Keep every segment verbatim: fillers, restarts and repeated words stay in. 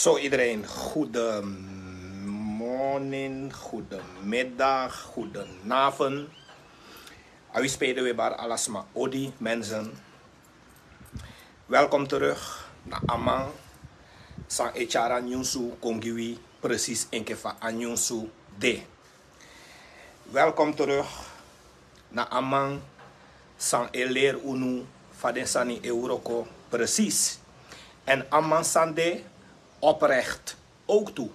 Zo iedereen, goedemorgen, goedemiddag, goedenavond. Awi spede we bar alasma odi mensen. Welkom terug na a man san e tyari a nyunsu kon gi wi precies enke fa a nyunsu de. Welkom terug na a man san e leri unu fa den sani e wroko precies. En a man san de oprecht ook tu.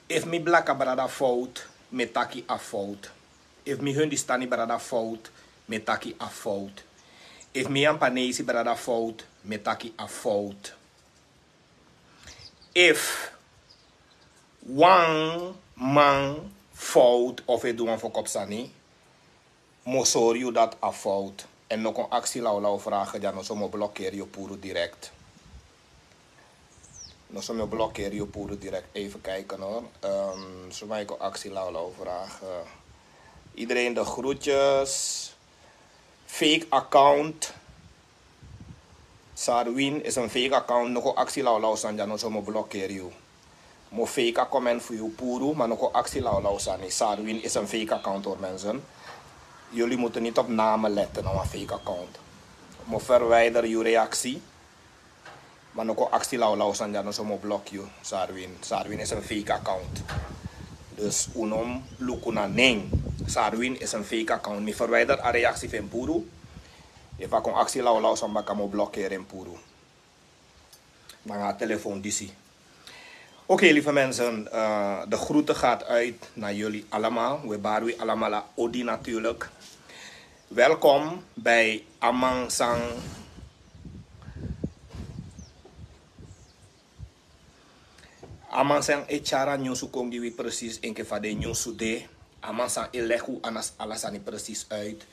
Efu mi blaka brada fout, mi e taki a fout. Efu mi Hindustani brada fout, mi e taki a fout. Efu mi Yapanesi brada fout, mi e taki a fout. Efu wan man fout of e du wan fokop sani, mi o sori yu dati a fout. En no kon aksi lawlaw vragen, dan no so mi o blokeri yu puru direct. No so mi o blokeri yu puru direct. Even kijken hoor. Ehm, so mi kon aksi lawlaw vragen. Iedereen de groetjes. Fake account. Sarwin is een fake account. No kon aksi lawlaw sani, dan no so mi o blokeri yu. Mi o fake a comment fu yu puru, ma no kon aksi lawlaw sani. Sarwin is een fake account hoor mensen. Jullie moeten niet op namen letten na wan fake account. Mi o verwijder yu reactie. Ma no kon aksi lawlaw sani, dan no so mi o blok yu. Sarwin. Sarwin is een fake account. Dus un no mus luku na nen. Sarwin is een fake account. Mi verwijder a reactie fu en puru. Efu a kon aksi lawlaw sani baka, mi o blokeri en puru. Nanga a telefoon disi. Oké, lieve mensen, eh, de groeten gaat uit naar jullie allemaal. We bari wi alamala odi natuurlijk. Welkom bij a man san, a man san e tyari a nyunsu kon gi wi precies enke fa den nyunsu de. A man san e legi un ala sani precies uit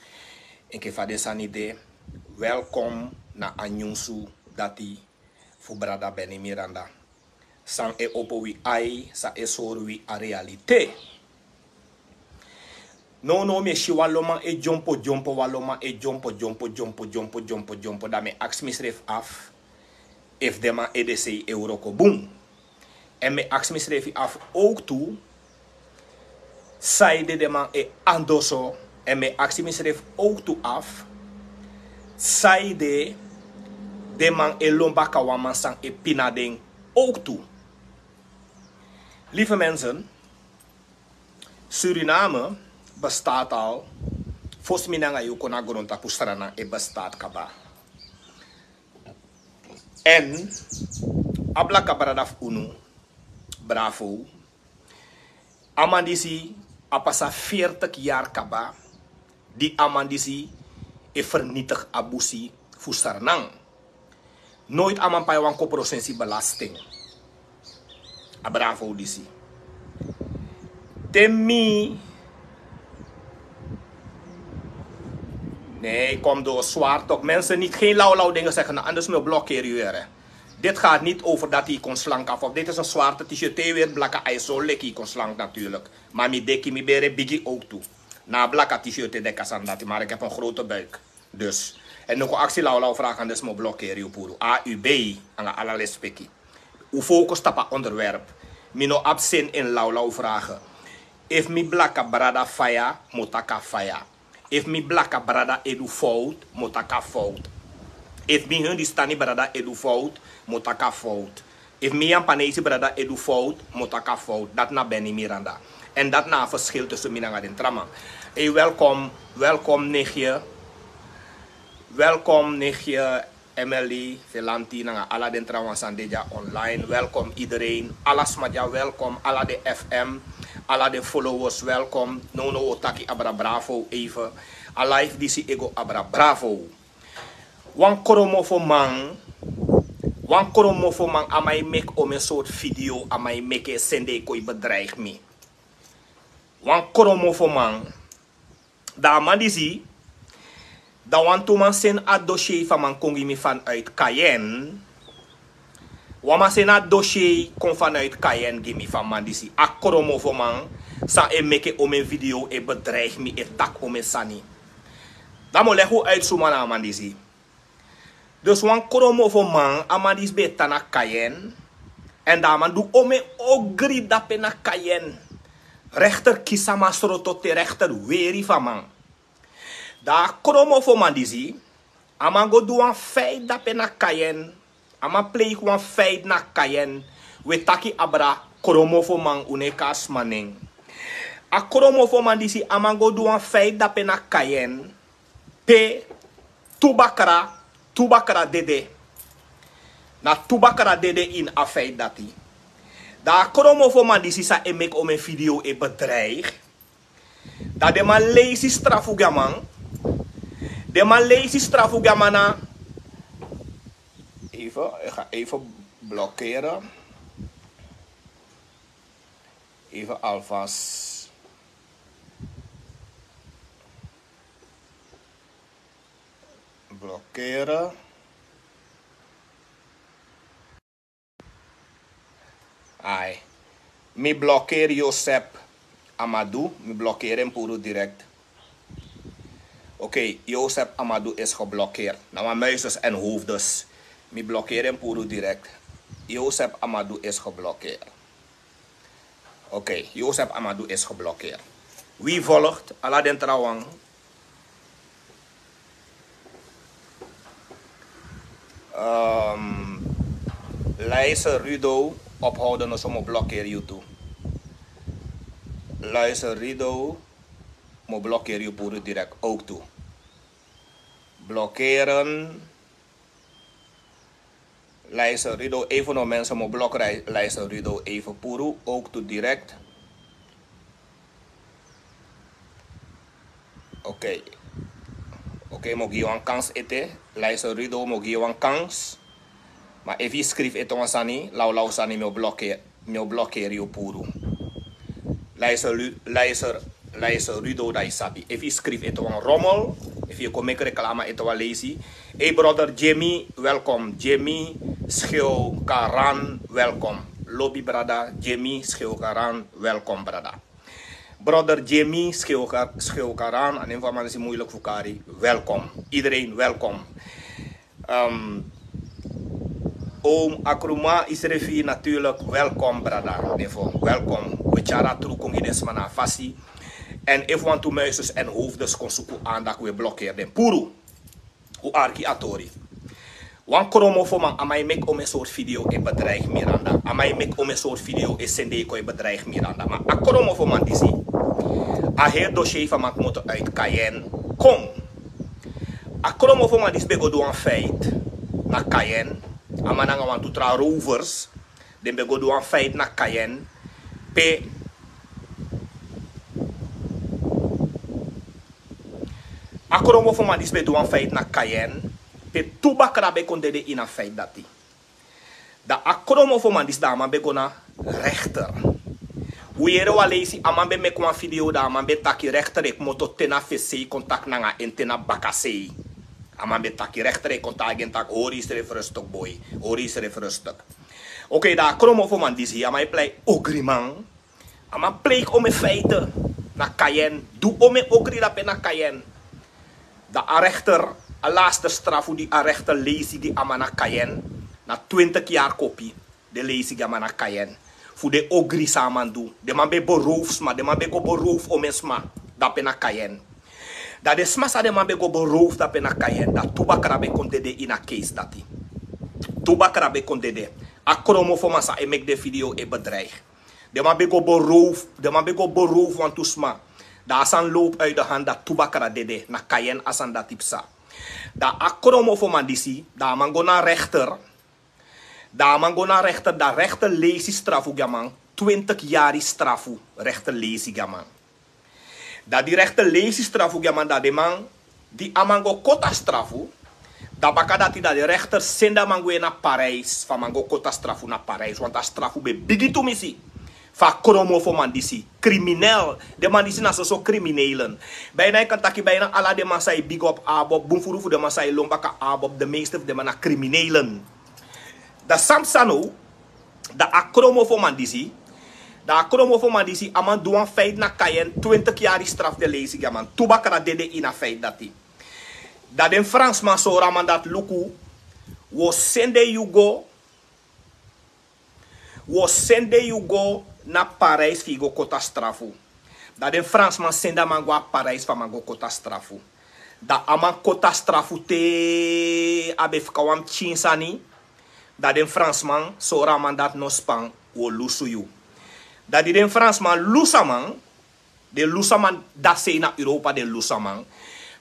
enke fa den sani de. Welkom na a nyunsu dati fu brada Benny Miranda. San e opo wi ai, san e sori wi a realite. Nownow mi e si wan lo man e dyompo dyompo, wan lo man e dyompo dyompo dyompo dyompo dyompo dyompo, dan mi e aksi misrefi afu efu den man edesei e wroko bun. Èn mi e aksi misrefi afu ook tu, sanede den man e andoso. Èn mi e aksi misrefi ook tu afu, sanede den man e lon baka wan man san e pina den ook tu. Lieve mensen, Suriname bestaat al fosi mi nanga yu kon na grontapu, Sranan e bestaat kaba. Èn a blaka brada fu unu, Bravo, a man disi a pasa veertig yari kaba di a man disi e vernietig a busi fu Sranan. Nooit a man pai wan koprosensi belasting. A Bravo disi. Te mi Nee, kom door, zwaar toch. Mensen, niet geen lauwlauw dingen zeggen, anders mi o blokkeer yu, here. Dit gaat niet over dat hij kon slank af. Of dit is een zwarte t-shirt, hij weer blaka, hij zo leki kon slank natuurlijk. Maar mi deki, mi bere bigi ook toe. Na blaka t-shirt, de kasandati, maar ik heb een grote buik. Dus, en no kon aksi lauwlauw vragen, anders mi o blokkeer yu puru. A U B, anga ala respeki. Un focus tapu a onderwerp. Mi no abi zin in lauwlauw vragen. Efu mi blaka brada faya, mi o taki a faya. Efu mi blaka brada e du fout, mi o taki a fout. Efu mi Hindustani brada e du fout, mi o taki a fout. Efu mi Yapanesi brada e du fout, mi o taki a fout. Dati na Benny Miranda. En dati na a verschil tussen mi nanga den tra man. Hey, welkom, welkom nichtje. Welkom nichtje. Emily, Velanti, nanga ala den trawan san de dya online. Welkom iedereen. Ala sma dya welkom. Ala den F M. Ala den followers welkom. Nownow wi o taki abra Bravo even. A live disi e go abra Bravo. Wan kromofoman. Wan kromofoman, a man e meki omen sort video. A man e meki e sende e kon e bedreig mi. Wan kromofoman. Dan a man disi, dan wantu man seni a dossier fu a man kon gi mi vanuit Cayenne. Wan man seni a dossier kon vanuit Cayenne gi mi fu a man disi. A kromofoman san e meki omen video, e bedreig mi, e taki omen sani. Dan mi o legi un uit suma na a man disi. Dus wan kromofoman, a man disi ben e tan na Cayenne. Èn dan a man du omen ogri dape na Kayen. Rekter kisi a man sroto te rekter weri fu a man. Dan a kromofo man disi, a man go du wan feit dape na Kayen. A man pleiki wan feit na Kayen. Wi e taki abra kromofo man, un no e kari sma nen. A kromofo man disi, a man go du wan feit dape na Kayen. Pe tu bakra, tu bakra dede. Na tu bakra dede ini a feit dati. Dan a kromofo man disi sa e meki omen video e bedreig. Dan den man leisi strafu gi a man. Den man leisi strafu gi a man na. Even, ik ga even blokkeren. Even alvast blokkeren. Ai. Mi blokkeer Joseph Amadu. Mi blokkeer en puru direct. Oké, Joseph Amadu is geblokkeerd. Na wan muises en hoofdes. Mi blokkeer en puru direct. Joseph Amadu is geblokkeerd. Oké, Joseph Amadu is geblokkeerd. Wie volgt? Ala den trawan. Ehm, Leise Rudo ophouden, no, so mi o blokkeer yu tu. Leise Rudo, mi o blokkeer yu puru direct ook tu. Blokkeren. Leise Rudo, even no, mensen, mi o blok Leise Rudo even puru ook tu direct. Oké. Oké, mi o gi yu wan kans ete. Leise Rudo, mi o gi yu wan kans. Ma efu yu skrifi ete wan sani, lawlaw sani, mi o blokkeer, mi o blokkeer yu puru. Leise Lu-, Leise, Leise Rudo, dan yu sabi. Efu yu skrifi ete wan rommel, efu yu kon meki reclame ete wan leisi. Hey brother Jimmy, welkom. Jimmy Schilkaran, welkom. Lobi brada, Jimmy Schilkaran, welkom brada. Brother Jimmy Schilka-, Schilkaran, a nen fu a man disi moeilijk fu kari. Welkom. Iedereen welkom. Ehm, oom Akruma Isrefi, natuurlijk welkom brada. Nefo, welkom. Wi e tyari a tru kon gi den sma na a fasi. En efu wantu muises en hoofdes kon suku aandacht, wi e blokkeer den puru. Un arki a tori. Wan kromofo man, a man e meki omen soort video e bedreig Miranda. A man e meki omen soort video e sende kon e bedreig Miranda. Ma a kromofo man disi, a heri dossier fu a man komoto uit Kayen kon. A kromofo man disi ben go du wan feit na Kayen. A man nanga wantu tra rovers, den ben go du wan feit na Kayen. Pe a kromofo man disi ben du wan feit na Kayen, pe tu bakra ben kon dede ini a feit dati. Dan a kromofo man disi, dan a man ben go na rechter. Un yere wan leisi, a man ben meki wan video, dan a man ben taki rechter e komoto te na fesei kon taki nanga en te na bakasei. A man ben taki rechter e kon taigi en taki hori yusrefi rustig boy, hori yusrefi rustig. Oké, dan a kromofo man disi, a man e plei ogriman. A man pleiki omen feite na Kayen, du omen ogri dape na Kayen. Dan a rechter, a laatste strafu di a rechter leisi gi a man na Kayen, na twintig jaar kopi. Den leisi gi a man na Kayen fu den ogri san a man du. Den man ben beroof sma, den man ben go beroof omen sma dape na Kayen. Dan den sma san den man ben go beroof dape na Kayen, dan tu bakra ben kon dede ini a keisi dati. Tu bakra ben kon dede. A kromofo man san e meki den video e bedreig. Den man ben go beroof, den man ben go beroof wantu sma. Dan a sani lobi uit de hand, dan tu bakra dede. Na Kayen a sani dati psa. Dan a kromofo man disi, dan a man go na rechter. Dan a man go na rechter, dan rechter leisi strafu gi a man. Twintig yari strafu, rechter leisi gi a man. Dan di rechter leisi strafu gi a man, dan den man, di a man go koti a strafu, dan baka dati dan den rechter sende a man gwe na Parijs, fu a man go koti a strafu na Parijs, want a strafu ben bigi tumisi. Fu a kromofo man disi, crimineel. Den man disi na soso criminelen. Bijna yu kan taki bijna ala den man san e bigi op ABOP, bun furu fu den man san e lon baka ABOP, de meeste fu den man na criminelen. Dan san psa now, dan a kromofo man disi, dan a kromofo man disi, a man du wan feit na Kayen, twintig yari strafu den leisi gi a man, tu bakra dede ini a feit dati. Dan den Fransman sori a man dati luku, wi o sende yu go, Wi o sende yu go na Parijs fu yu go koti a strafu. Dan den Fransman sende a man go a Parijs fu a man go koti a strafu. Dan a man koti a strafu te a be fika wan pikin sani. Dan den Fransman sori a man dati no span, wi o lusu yu. Dan di den Fransman lusu a man, den lusu a man dati sei na Europa, den lusu a man.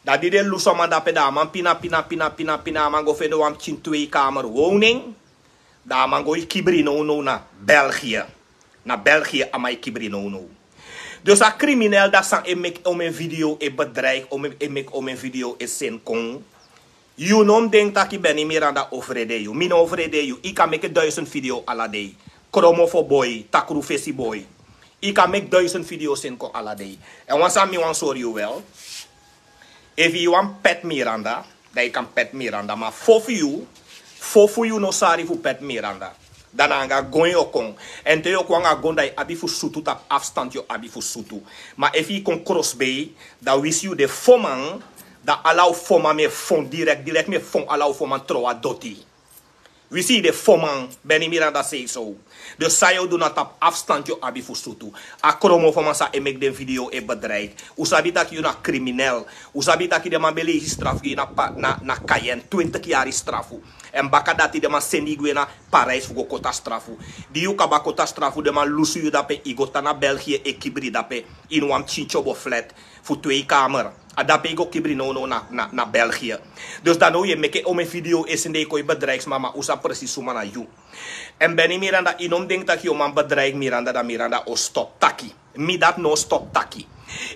Dan di den lusu a man dape, dan a man pina pina pina pina pina, a man go fende wan pikin twee kamer woning. Dan a man go e kibri nownow na België. Na België a man e kibri nownow. Dus a kriminel dati san e meki omeni video e bedreig, omeni, e meki omeni video e seni kon. Yu no mus denki taki Benny Miranda o frede yu. Mi no o frede yu. Yu kan meki duizend video ala dei. Kromofo boi, takrufesi boi. Yu kan meki duizend video seni kon ala dei. Èn wan sani mi wani sori yu wel. Efu yu wani peti Miranda, dan yu kan peti Miranda. Ma fo fu yu, fo fu yu no sari fu peti Miranda. Dan na anga gon yu o kon. Èn te yu o kon anga gon, dan yu abi fu sutu, tapu afstand yu o abi fu sutu. Ma efu yu kon krosbei, dan winsi yu de fo man, dan ala un fo man mi e fon direct, direct mi e fon ala un fo man, trowe a doti. Winsi yu de fo man, Benny Miranda sei so. Dus san yu o du, na tapu afstand yu o abi fu sutu. A kromofo man san e meki den video e bedreig. Un sabi taki yu na kriminel. Un sabi taki den man ben leisi strafu gi yu na pa-, na, na Cayenne, twintig yari strafu. Èn baka dati den man seni yu gwe na Parijs fu go koti a strafu. Di yu kaba koti a strafu, den man lusu yu dape, yu go tan na België e kibri dape. Ini wan pikin tyobo flat fu twee kamer. A dape yu go kibri nownow na, na, na België. Dus dan now yu e meki omeni video e sende yu kon e bedreig sma, ma un sabi precies suma na yu. Èn Benny Miranda, yu no mus denki taki yu o man bedreig Miranda, dan Miranda o stop taki. Mi dati no o stop taki.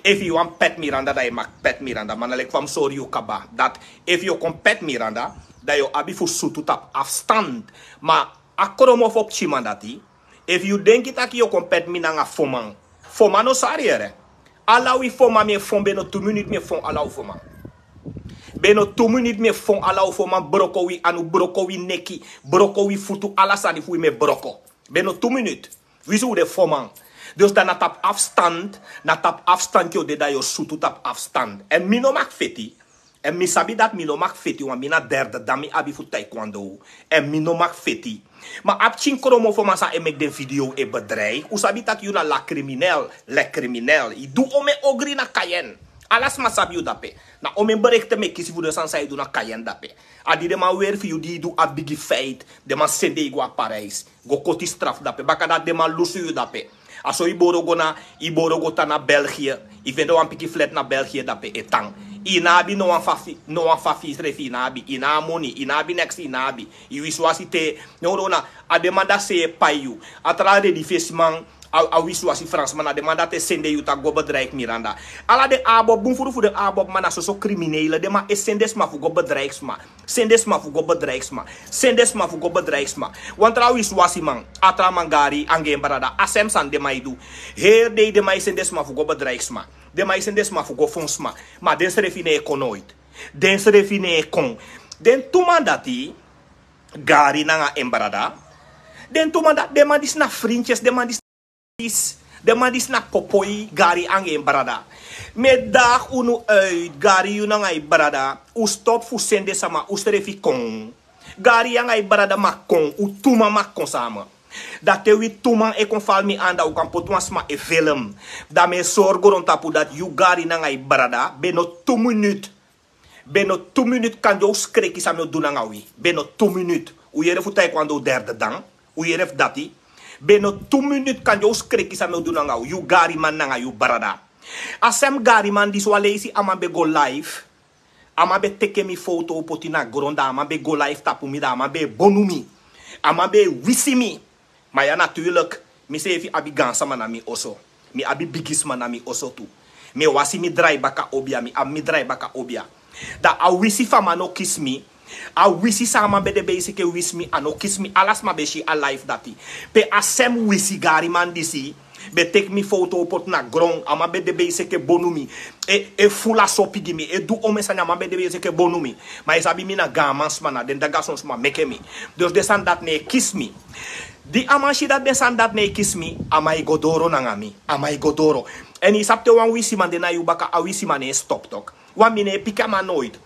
Efu yu wani peti Miranda, dan yu mag peti Miranda. Ma na leki fa mi sori yu kaba, dati efu yu o kon peti Miranda, dan yu o abi fu sutu tapu afstand. Ma a kromofo pikinman dati, efu yu denki taki yu o kon peti mi nanga fo man, fo man no sari yere. Ala wi fo man mi e fon, ben no tu minute mi e fon ala wi fo man. Ben no tu minute mi e fon ala wi fo man, broko wi anu, broko wi neki, broko wi futu, ala sani fu wi mi e broko. Ben no tu minute. Winsi un de fo man. Dus dan na tapu afstand, na tapu afstand yu o de, dan yu o sutu tapu afstand. Èn mi no mag feti. Èn mi sabi dati mi no mag feti, want mi na derde dan mi abi fu taekwondo. Èn mi no mag feti. Ma a pikin kromofo man san e meki den video e bedreig, un sabi taki yu na la criminel, le criminel. Yu du omeni ogri na Cayenne. Ala sma sabi yu dape. Na omeni berichten mi e kisi fu den sani san yu du na Cayenne dape. A di den man weri fu yu, di yu du a bigi feit, den man sende yu go a Parijs. Go koti strafu dape. Baka dati den man lusu yu dape. A so yu boro go na, yu boro go tan na België. Yu fende wan pikin flat na België dape e tan. Yu no abi no wan fa fu, no wan fa fu yu srefi yu no abi. Yu no abi moni, yu no abi neks, yu no abi. Yu wisiwasi te. No, no, na. A den man dati sei e pai yu. A tra redifesiman, a, a wisiwasi Fransman, na den man dati e sende yu taki go bedreig Miranda. Ala den abob, bun furu fu den abob man na soso kriminele. Den man e sende sma fu go bedreig sma. Sende sma fu go bedreig sma. Sende sma fu go bedreig sma. Wan tra wisiwasiman, a tra man Gari anga en brada. A sem sani den man e du. Heri dei den man e sende sma fu go bedreig sma. Den man e sende sma fu go fon sma. Ma den srefi no e kon noiti. Den srefi no e kon. Den tu man dati, Gari nanga en brada. Den tu man dati, den man disi na frintjes, den man disi den man disi na popoi, Gari anga en brada. Mi e dagi unu uit, Gari, yu nanga yu brada. Un stop fu sende sama, un srefi kon. Gari, yu anga yu brada mag kon, un tu man mag kon sama. Dan te wi tu man e kon fali mi anda, un kan poti wan sma e film. Dan mi e sori grontapu dati yu, Gari, nanga yu brada, ben no tu minut. Ben no tu minut, kande un skreki san mi o du nanga wi. Ben no tu minut. Un yere fu taekwondo derde dan. Un yere fu dati. Ben no tu minut, kande un skreki san mi o du nanga wi. Yu Gariman nanga yu brada. A sem Gariman disi, wan leisi a man ben go live. A man ben teki mi foto poti na gron, dan a man ben go live tapu mi, dan a man ben e bonu mi. A man ben e wisi mi. Ma ya, natuurlijk, mi seefi abi gaansama na mi oso. Mi abi bigisma na mi oso tu. Mi e wasi mi draibaka obia, mi abi mi draibaka obia. Dan a wisi fu a man no kisi mi. A wisi san a man ben de bezig e wisi mi, a no kisi mi. Ala sma ben si a live dati. Pe a sem wisi Gariman disi ben teki mi foto poti na gron, a man ben de bezig e bonu mi. E, e fula sopi gi mi, e du omeni sani, a man ben de bezig e bonu mi. Ma yu sabi mi na gaanmansma, na den dagason sma meke mi. Dus den sani dati no e kisi mi. Di a man si dati den sani dati no e kisi mi, a man e go doro nanga mi. A man e go doro. Èn yu sabi te wan wisiman de na yu baka, a wisiman no e stop tok. Want mi no e piki a man noiti.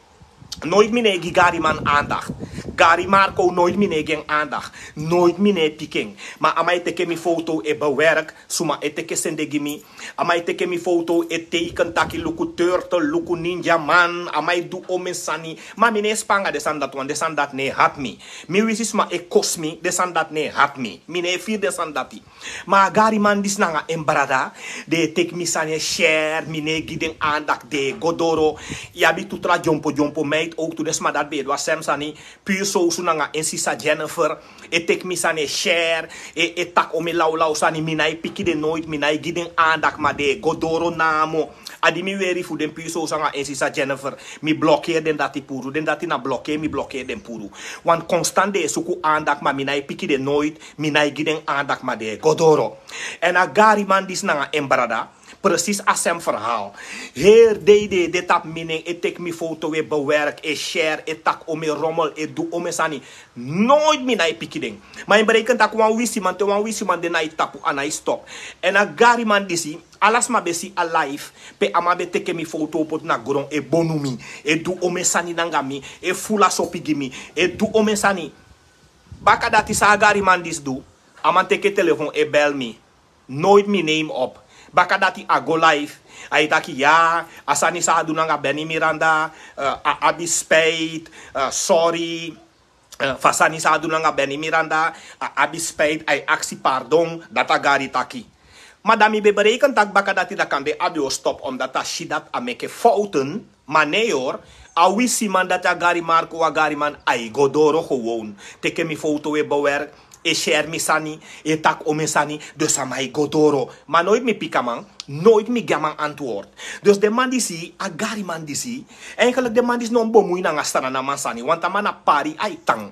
Noit mi no e gi Gariman aandacht. Gari Marco, noit mi no e gi en aandacht. Noit mi no e piki en. Ma a man e teke mi foto, e bewerk. Suma e teke sende gi mi. A man e teke mi foto, e teken taki luku turtle, luku ninjaman. A man e du omen sani. Ma mi no e span nanga den sani dati, want den sani dati no e hati mi. Mi wisi suma e kosi mi, den sani dati no e hati mi. Mi no e firi den sani dati. Ma a Gariman disi nanga en brada, den e teki mi sani e share, mi no e gi den aandacht, den e go doro. Yu abi tu tra dyompo dyompo meid ook tu, den sma dati ben e du a sem sani. Puur Sowsu nanga en sisa Jennifer e teki mi sani e share, e, e taki omen lawlaw sani, mi nái piki den noit, mi nái gi den aandacht, ma den e go doro namo. A di mi weri fu den Puur Sowsu nanga en sisa Jennifer, mi blokeri den dati puru, den dati na blokeri mi blokeri den puru. Want constant den e suku aandacht, ma mi nái piki den noit, mi nái gi den aandacht, ma den e go doro. Èn a Gariman disi nanga en brada, precies a sem verhaal. Heri dei den e de tapu mi nen, e teki mi foto, e bewerk, e share, e taki omen rommel, e du omen sani. Noit mi nái piki den. Ma yu bereiken taki wan wisiman, te wan wisiman de na yu tapu, a nái stop. Èn a Gariman disi, ala sma ben si a live pe a man ben teke mi foto poti na gron, e bonu mi, e du omen sani nanga mi, e fula sopi gi mi, e du omen sani. Baka dati san a Gariman disi du, a man teke telefon e bel mi. Noit mi neem op. Baka dati a go live, a e taki ya, a sani san a du nanga Benny Miranda, eh, a abi spijt, eh, sorry. Eh, fu a sani san a du nanga Benny Miranda, a abi spijt, a e aksi pardon, dati a Gari taki. Ma dan mi ben bereiken taki baka dati dan kande a ben o stop, omdat a si dati a meke fouten. Ma nee hoor, a wisiman dati, a Gari Marco, a Gariman, a e go doro gewoon. Teke mi foto, e bewerk, e share mi sani, e taki omen sani, dus a man e go doro. Ma noit mi piki a man, noit mi gi a man antwoord. Dus den man disi, a Gariman disi, eigenlijk den man disi no bemoei nanga Sranan man sani, want a man na pari a e tan.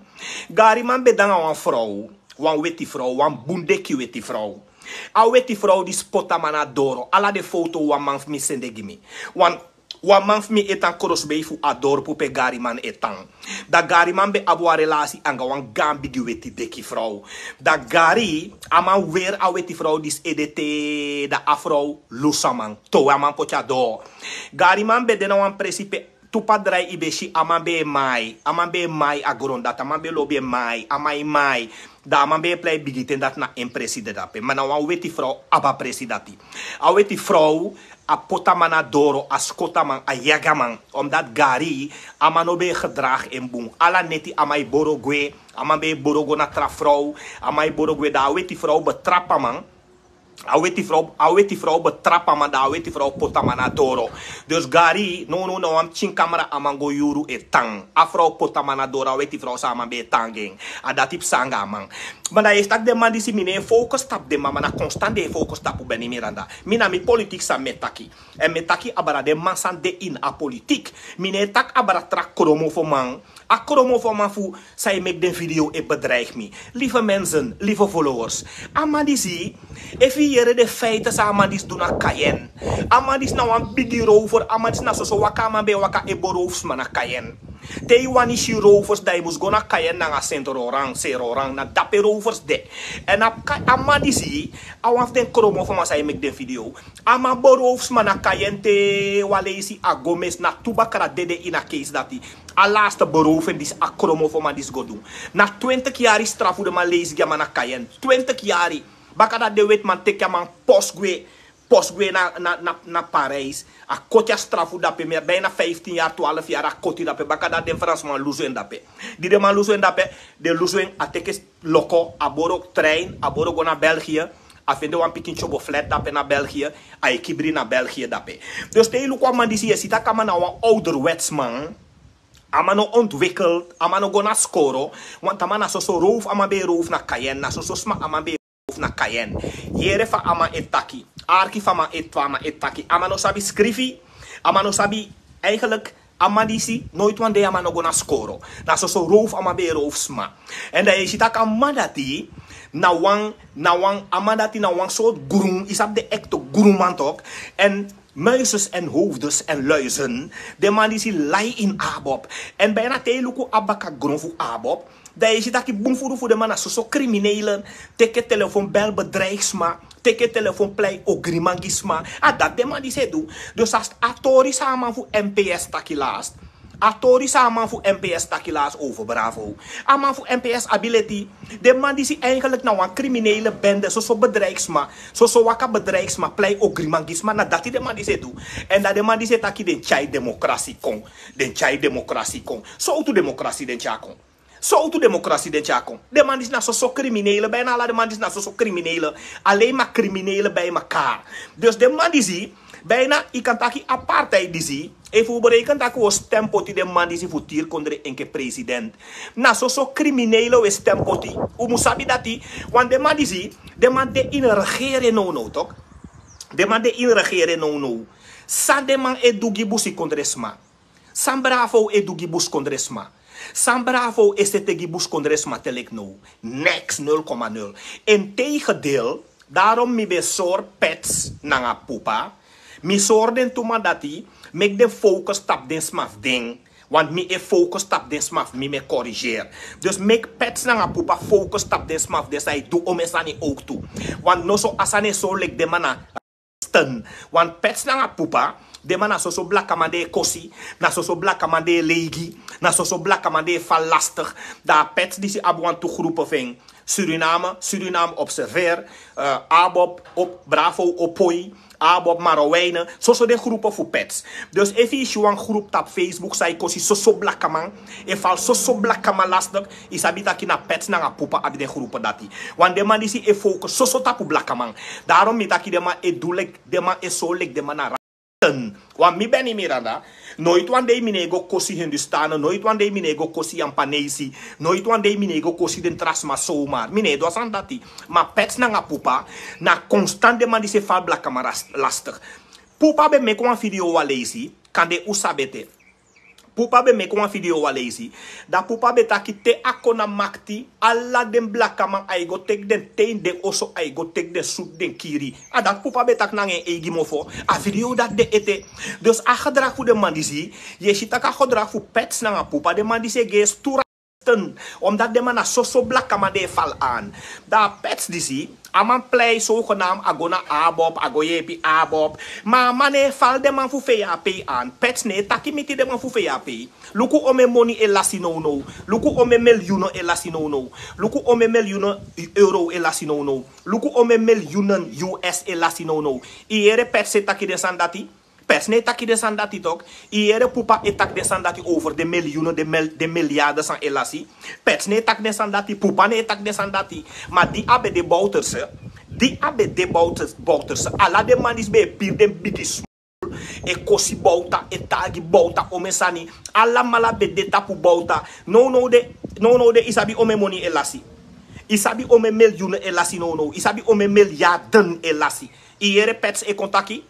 Gariman ben de nanga wan vrouw, wan weti vrouw, wan bun deki weti vrouw. A weti vrouw disi poti a man na doro, ala den foto wan man fu mi sende gi mi. Wan, wan man fu mi e tan krosbei fu a dorpu pe Gariman e tan. Dan Gariman ben abi wan relasi anga wan gaan bigi weti deki vrouw. Dan Gari, a man weri a weti vrouw disi ede te, dan a vrouw lusu a man. Towe a man poti a doo. Gariman ben de na wan presi pe tu padrai, i ben si a man ben e mai, a man ben e mai a gron dati, a man ben lobi e mai, a man e mai. Dan a man ben e plei bigi ten dati na en presi de dape. Ma na wan weti vrouw abi a presi dati. A weti vrouw, a poti a man na doro, a skoti a man, a yagi a man. Omdat Gari, a man no ben e gedraag en bun. Ala neti a man e boro gwe, a man ben e boro go na tra vrouw, a man e boro gwe, dan a weti vrouw betrap a man. A weti vrouw, a weti vrouw betrap a man, dan a weti vrouw poti a man na doro. Dus Gari, no, no, na wan pikin kamra a man go yuru e tan. A vrouw poti a man na doro, a weti vrouw san a man ben e tan gi en. A dati psa anga a man. Ma dan yu e si taki den man disi mi no e focus tapu den man, ma na constant den e focus tapu Benny Miranda. Mi na mi politiek san mi e taki. Èn mi e taki abra den man san de ini a politiek. Mi no e taki abra tra kromofo man. A kromofo man fu san e meki den video e bedreig mi. Lieve mensen, lieve followers. A man disi, efu yu yere den feiten san a man disi du na Cayenne. A man disi na wan bigi rover, a man disi na soso waka a man ben e waka e beroofsma na Cayenne. Te yu wani si rovers, dan yu mus go na Cayenne nanga Saint Laurent, Saint Laurent, na dape rovers de. Èn a, a man disi, a wan fu den kromofo man san e meki den video. A man beroofsma na Cayenne te wan leisi a go mis, na tu bakra dede ini a keisi dati. A laatste beroving disi a kromofo man disi go du. Na twintig yari strafu den man leisi gi a man na Cayenne. Twintig yari. Baka dati den weti man teki a man post gwe, post gwe na, na, na, na Parijs. A koti a strafu dape, bijna vijftien yari, twaalf yari a koti dape. Baka dati den Fransman lusu en dape. Di den man lusu en dape, den lusu en, a teki loko, a boro trein, a boro go na België. A fende wan pikin tyobo flat dape na België, a e kibri na België dape. Dus te yu luku a man disi, yu e si taki a man na wan ouderwetsman. A man no ontwikkeld, a man no go na skoro. Want a man na soso roof a man ben e roof na Cayenne, na soso sma a man ben e roof na Cayenne. Yere fa a man e taki, arki fa a man e, fa a man e taki. A man no sabi skrifi, a man no sabi, eigenlijk, a man disi, noit wan dei a man no go na skoro. Na soso roof a man ben e roof sma. Èn dan yu e si taki a man dati, na wan, na wan, a man dati na wan sortu grun, yu sabi den ekte grunman tok. Èn muizen en hoofden en luizen. Den man disi lai ini ABOP. Èn bijna te yu luku a bakagron fu ABOP, dan yu e si taki bun furu fu den man na soso criminelen. Teki telefon, bel, bedreig sma. Teki telefon, plei ogriman gi sma. A dati den man disi e du. Dus a, a tori san a man fu NPS taki last. A tori san a man fu M P S taki lasi over Bravo. A man fu M P S abi leti. Den man disi eigenlijk na wan kriminele bende. Soso bedrijfsma. Soso waka bedrijfsma. Plei ogriman gi sma. Na dati den man disi e du. En dan den man disi e taki den tyai demokrasi kon. Den tyai demokrasi kon. Sowtu demokrasi den tyai kon? Sowtu demokrasi den tyai kon? Den man disi na soso kriminele. Bijna ala den man disi na soso kriminele. Alleen maar kriminele bij elkaar. Dus den man disi, bijna, yu kan taki a partij disi, efu un berekent taki un o stem poti den man disi fu tiri kondre enke president. Na soso kriminele un e stem poti. Un mu sabi dati, want den man disi, den man de ini regering nownow, toch? Den man de ini regering nownow. San den man e du gi busikondresma? San Bravo e du gi busikondresma? San Bravo e sete gi busikondresma te leki now? Niks, nul komma nul. Integendeel, daarom mi ben sori Pets nanga Pupa. Mi sori den tu man dati, meki den focus tapu den sma fu den. Want mi e focus tapu den sma fu mi, mi e corrigeer. Dus meki Pets nanga Pupa focus tapu den sma fu den san e du omeni sani ook tu. Want noso a sani e sori leki den man na sten. Want Pets nanga Pupa, den man na soso blakaman den e kosi, na soso blakaman den e leigi, na soso blakaman den e fali lastig. Dan a Pets disi abi wantu groepen fu en. Suriname, Suriname Observer, eh, ABOP, op, Bravo, Opoi, ABOP, Marowijnen. Soso den groepen fu Pets. Dus efu yu si wan groep tapu Facebook san e kosi soso blakaman, e fali soso blakaman lastig, yu sabi taki na Pets nanga Pupa abi den groepen dati. Want den man disi e focus soso tapu blakaman. Daarom mi taki den man e du leki, den man e sori leki den man na ratten. Want mi, Benny Miranda, nooit wan dei mi no e go kosi Hindustani, nooit wan dei mi no e go kosi Japanesi, nooit wan dei mi no e go kosi den tra sma zomaar. Mi no e du a sani dati. Ma Pets nanga Pupa, na constant den man disi e fali blakaman ras-, lastig. Pupa ben meki wan video wan leisi, kande un sabi ete. Pupa ben meki wan video wan leisi. Dan Pupa ben taki te a kon na makti, ala den blakaman ai go teki den te ini den oso, ai go teki den, sutu den, kiri. A dati Pupa ben taki nanga en eigi mofo. A video dati de ete. Dus a gedrag fu den man disi, yu e si taki a gedrag fu Pets nanga Pupa, den man disi e gi en stura sten. Omdat den man na soso blakaman den e fali aan. Dan a Pets disi, a man plei zogenaamd, a go na ABOP, a go yepi ABOP. Ma a man no e fali den man fu VHP aan. Pets no e taki miti den man fu VHP. Luku omeni moni e lasi nownow. Luku omeni miljoenen e lasi nownow. Luku omeni miljoenen euro e lasi nownow. Luku omeni miljoenen U S e lasi nownow. Yu yere Pets e taki den sani dati? Pets no e taki den sani dati, toch? Yu yere Pupa e taki den sani dati over den miljoenen, den mil-, den miljarden san e lasi? Pets no e taki den sani dati, Pupa no e taki den sani dati. Ma di a ben de Bouterse, di a ben de Bouterse, Bouterse, ala den man disi ben e piri den bigi smul, e kosi Bouta, e taigi Bouta omeni sani. Alamala ben de tapu Bouta. Nownow de, nownow de, yu sabi omeni moni e lasi? Yu sabi omeni miljoenen e lasi nownow? Yu sabi omeni miljarden e lasi? Yu yere Pets e kon taki?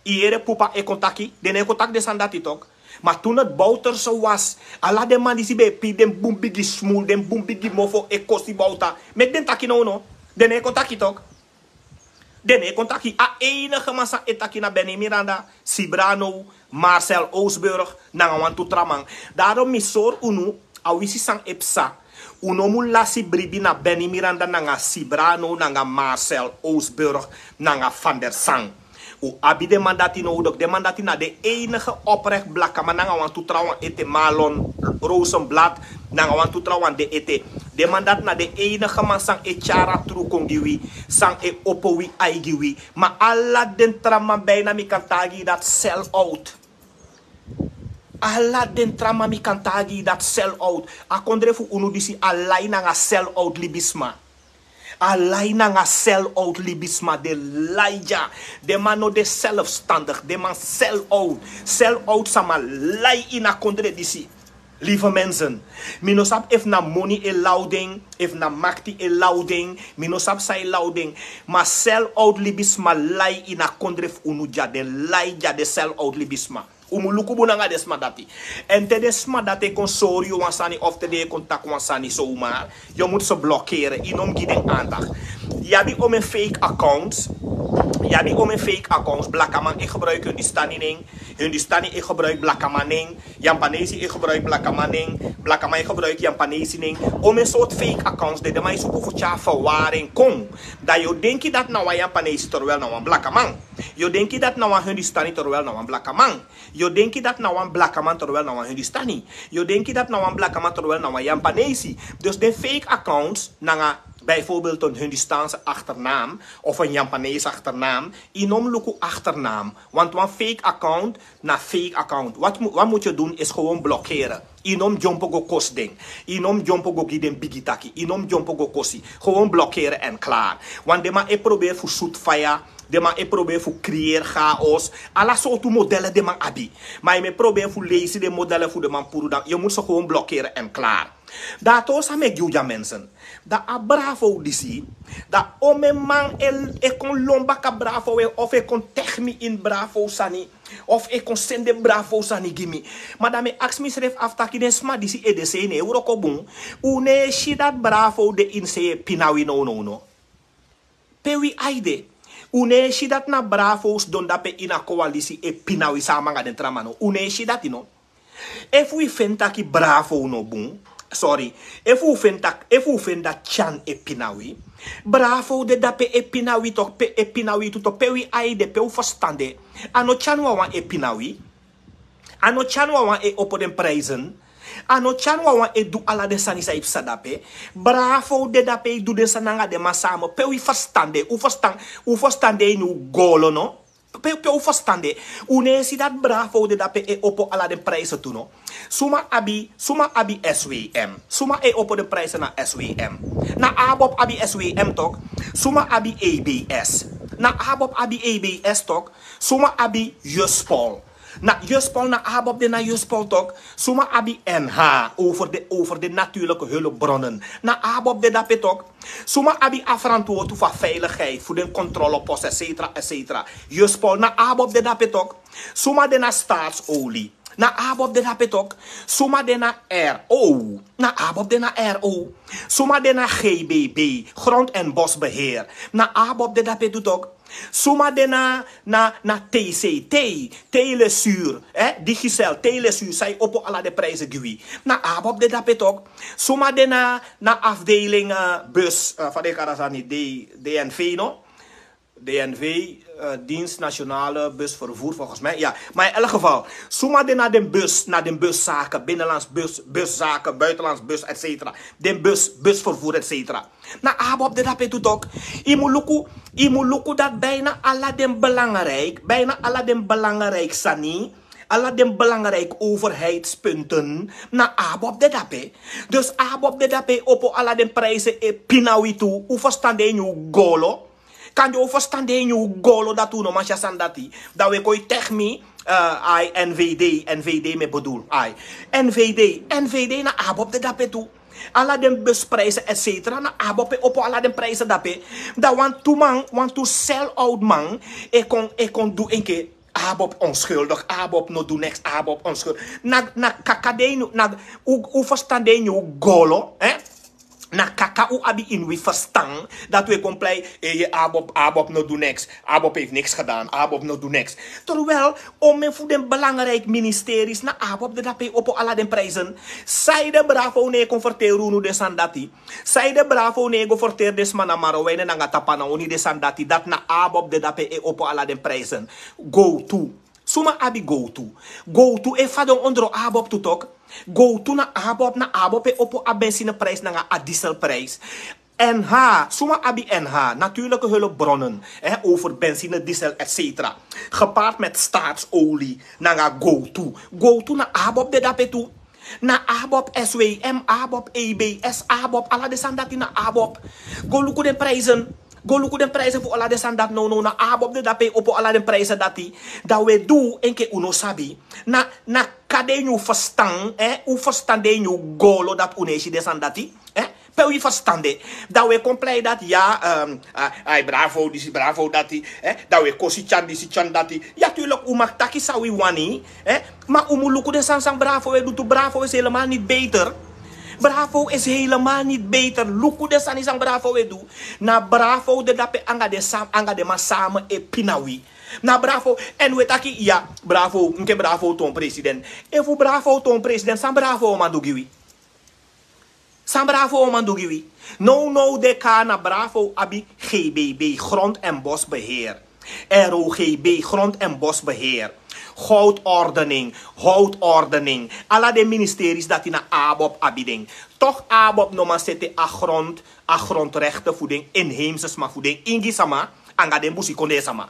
Yu yere Pupa e kon taki? Den no e kon taki den sani dati, toch? Ma toen het Bouterse was, ala den man disi ben e piri den bun bigi smul, den bun bigi mofo, e kosi Bouta. Meki den taki nownow. Den no e kon taki, toch? Den no e kon taki. A enige man san e taki na Benny Miranda, Sibrano, Marcel Oosburg, nanga wantu tra man. Daarom mi sori unu, a wisi san e psa. Un no mu lasi bribi na Benny Miranda nanga Sibrano nanga Marcel Oosburg nanga Van der Sar. Un abi den man dati nownow. Den man dati na den enige oprecht blakaman nanga wantu trawan ete, Marlon Rosenblatt nanga wantu trawan de ete. Den man dati na den enige man san e tyari a tru kon gi wi, san e opo wi ai gi wi. Ma ala den tra man, bijna mi kan taigi yu dati sell out. Ala den tra man, mi kan taigi yu dati sell out. A kondre fu unu disi a lai nanga sell out libisma. A lai nanga sell out libisma, den lai dya. Den man no de zelfstandig, den man sell out. Sell out sama lai ini a kondre disi. Lieve mensen, mi no sabi efu na moni e law den, efu na makti e law den, mi no sabi san e law den. Ma sell out libisma lai ini a kondre fu unu dya, den lai dya, den sell out libisma. Un mu luku bun nanga den sma dati. En te den sma dati e kon sori yu wan sani of te den e kon taki wan sani zomaar, yu mu se blokkeren, yu no mu gi den aandacht. Yu abi omeni fake accounts. Yu abi omen fake accounts. Blakaman e gebruik Hindustani nen. Hindustani e gebruik blakaman nen. Yampanesi e gebruik blakaman nen. Blakaman e gebruik Yampanesi nen. Omen sort fake accounts de. Den man e suku fu tyari verwaring kon. Dan yu o denki dati na wan Yampanesi, terwijl na wan blakaman. Yu o denki dati na wan Hindustani, terwijl na wan blakaman. Yu o denki dati na wan blakaman, terwijl na wan Hindustani. Yu o denki dati na wan blakaman, terwijl na wan Yampanesi. Dus den fake accounts nanga bijvoorbeeld een Hindustaanse achternaam of een Yampanese achternaam, yu no mu luku achternaam. Want wan fake account na fake account. Wat mu- wat moet je doen, is gewoon blokkeren. Yu no mu dyompo go kosi den. Yu no mu dyompo go gi den bigi taki. Yu no mu dyompo go kosi. Gewoon blokkeren en klaar. Want den man e probeer fu sutu faya. Den man e probeer fu creëer chaos. Ala sortu modellen den man abi. Maar yu mu e probeer fu leisi den modellen fu den man puru, dan yu moet ze gewoon blokkeren en klaar. Dan a tori san mi e gi unu, dya mensen. Dan a Bravo disi, dan omen man e, e kon lon baka Bravo, e, of e kon teki mi ini Bravo sani, of e kon sende Bravo sani gi mi. Ma dan mi e aksi misrefi afu taki den sma disi, ede sei no e wroko bun. Un no e si dati Bravo de ini sei e pina wi nownow no? Pe wi ai de? Un no e si dati na Bravo sidon dape ini a koalisi e pina wi sama anga den tra man no? Un no e si dati no? Efu wi feni taki Bravo no bun, sorry, efu wi feni taki, efu wi feni dati Tyan e pina wi, Bravo de dape e pina wi tok, pe e pina wi tu tok. Pe wi ai de, pe un ferstan de? A no Tyan wawan e pina wi. A no Tyan wawan e opo den prijzen. A no Tyan wawan e du ala den sani san yu psa dape. Bravo de dape e du den sani anga den man sama. Pe wi ferstan de? Un ferstan, un ferstan de ini un golo no? Pe, pe un ferstan de? Un no e si dati Bravo de dape e opo ala den prijzen tu no? Suma abi, suma abi S W M? Suma e opo den prijzen na S W M? Na ABOP abi S W M tok? Suma abi E B S? Na ABOP abi E B S tok? Suma abi Juspol? Na Juspol, na ABOP de na Juspol tok? Suma abi N H, over de, over de natuurlijke hulpbronnen? Na ABOP de dape tok? Suma abi a verantwoord fu a veiligheid, fu den controlepost, et cetera, et cetera? Juspol, na ABOP de dape tok? Suma de na Staatsolie? Na ABOP de dape tok? Suma de na R O? Na ABOP de na R O? Suma de na G B B, Grond en Bosbeheer? Na ABOP de dape tu tok? Suma de na, na, na T C T, Telesur, eh, Digicel, Telesur, san e opo ala den prijzen gi wi? Na ABOP de dape tok? Suma de na, na afdeling, eh, bus, eh, fa den e kari a sani, D-, D N V no? D N V, eh, Dienst Nationale Busvervoer, volgens mij. Ja, maar in elk geval, suma de na den bus, na den buszaken, binnenlands bus, buszaken, buitenlands bus, et cetera. Den bus, busvervoer, et cetera. Na ABOP de dape tu tok? Yu mu luku, yu mu luku dati bijna ala den belangrijk, bijna ala den belangrijk sani, ala den belangrijk overheidspunten, na ABOP de dape. Dus ABOP de dape e opo ala den prijzen e pina wi tu. Un ferstan de ini un golo? Kande un ferstan de ini un golo dati un no man si a sani dati. Dan un e kon e teki mi, eh, ai, N V D, N V D mi e bedoel. Ai, N V D, N V D na ABOP de dape tu. Ala den busprijzen, et cetera, na ABOP e opo ala den prijzen dape. Dan wantu man, wantu sell-out man e kon, e kon du enke ABOP onschuldig, ABOP no du niks, ABOP onschuldig. Na, na kaka de ini, na, un, un ferstan de ini un golo, hè? Na kaka un abi ini wi ferstan, dati un e kon plei, eh, ABOP, ABOP no du niks, ABOP heeft niks gedaan, ABOP no du niks. Terwijl omen fu den belangrijk ministeries na ABOP de dape e opo ala den prijzen. Sanede Bravo no e kon ferteri unu den sani dati? Sanede Bravo no e go ferteri den sma na Marowijne nanga Tapanawoni den sani dati, dati na ABOP de dape e opo ala den prijzen? Gowtu. Suma abi gowtu? Gowtu e fadon ondro ABOP tu tok? Gowtu na ABOP, na ABOP e opo a benzineprijs nanga a dieselprijs. N H, suma abi N H, natuurlijke hulpbronnen, hè, over benzine, diesel, et cetera. Gepaard met staatsolie, nanga gowtu. Gowtu na ABOP de dape tu. Na ABOP, S W M, ABOP, E B S, ABOP, ala den sani dati na ABOP. Go luku den prijzen. Go luku den prijzen fu ala den sani dati nownow, na ABOP de dape e opo ala den prijzen dati. Dan un e du enke un no sabi. Na, na kaka de ini un ferstan, eh, un ferstan de ini un golo dati un no e si den sani dati, eh? Pe wi ferstan de? Dan un e kon plei dati, ya, ehm, ah, ai, Bravo disi, Bravo dati, eh? Dan un e kosi Tyan disi, Tyan dati. Ya, tuurlijk, un mag taki san wi wani, eh? Ma un mu luku den sani san Bravo e du tu. Bravo is helemaal niet beter. Bravo is helemaal niet beter. Luku den sani san Bravo e du. Na Bravo de dape anga den sam anga den man samen e pina wi. Na Bravo. En we taki ya, Bravo nke Bravo ton president. Efu Bravo ton president san Bravo o man du gi wi? San Bravo o man du gi wi? No no de ka na Bravo abi G B B, grond en bosbeheer. R O G B, grond en bosbeheer. Goudordening, hout'ordening. Ala den ministeris dati na abob abi den. Toch abob no man sete a grond, a grondrechten fu den inheemse sma, fu den ingi sama anga den busikondee sama.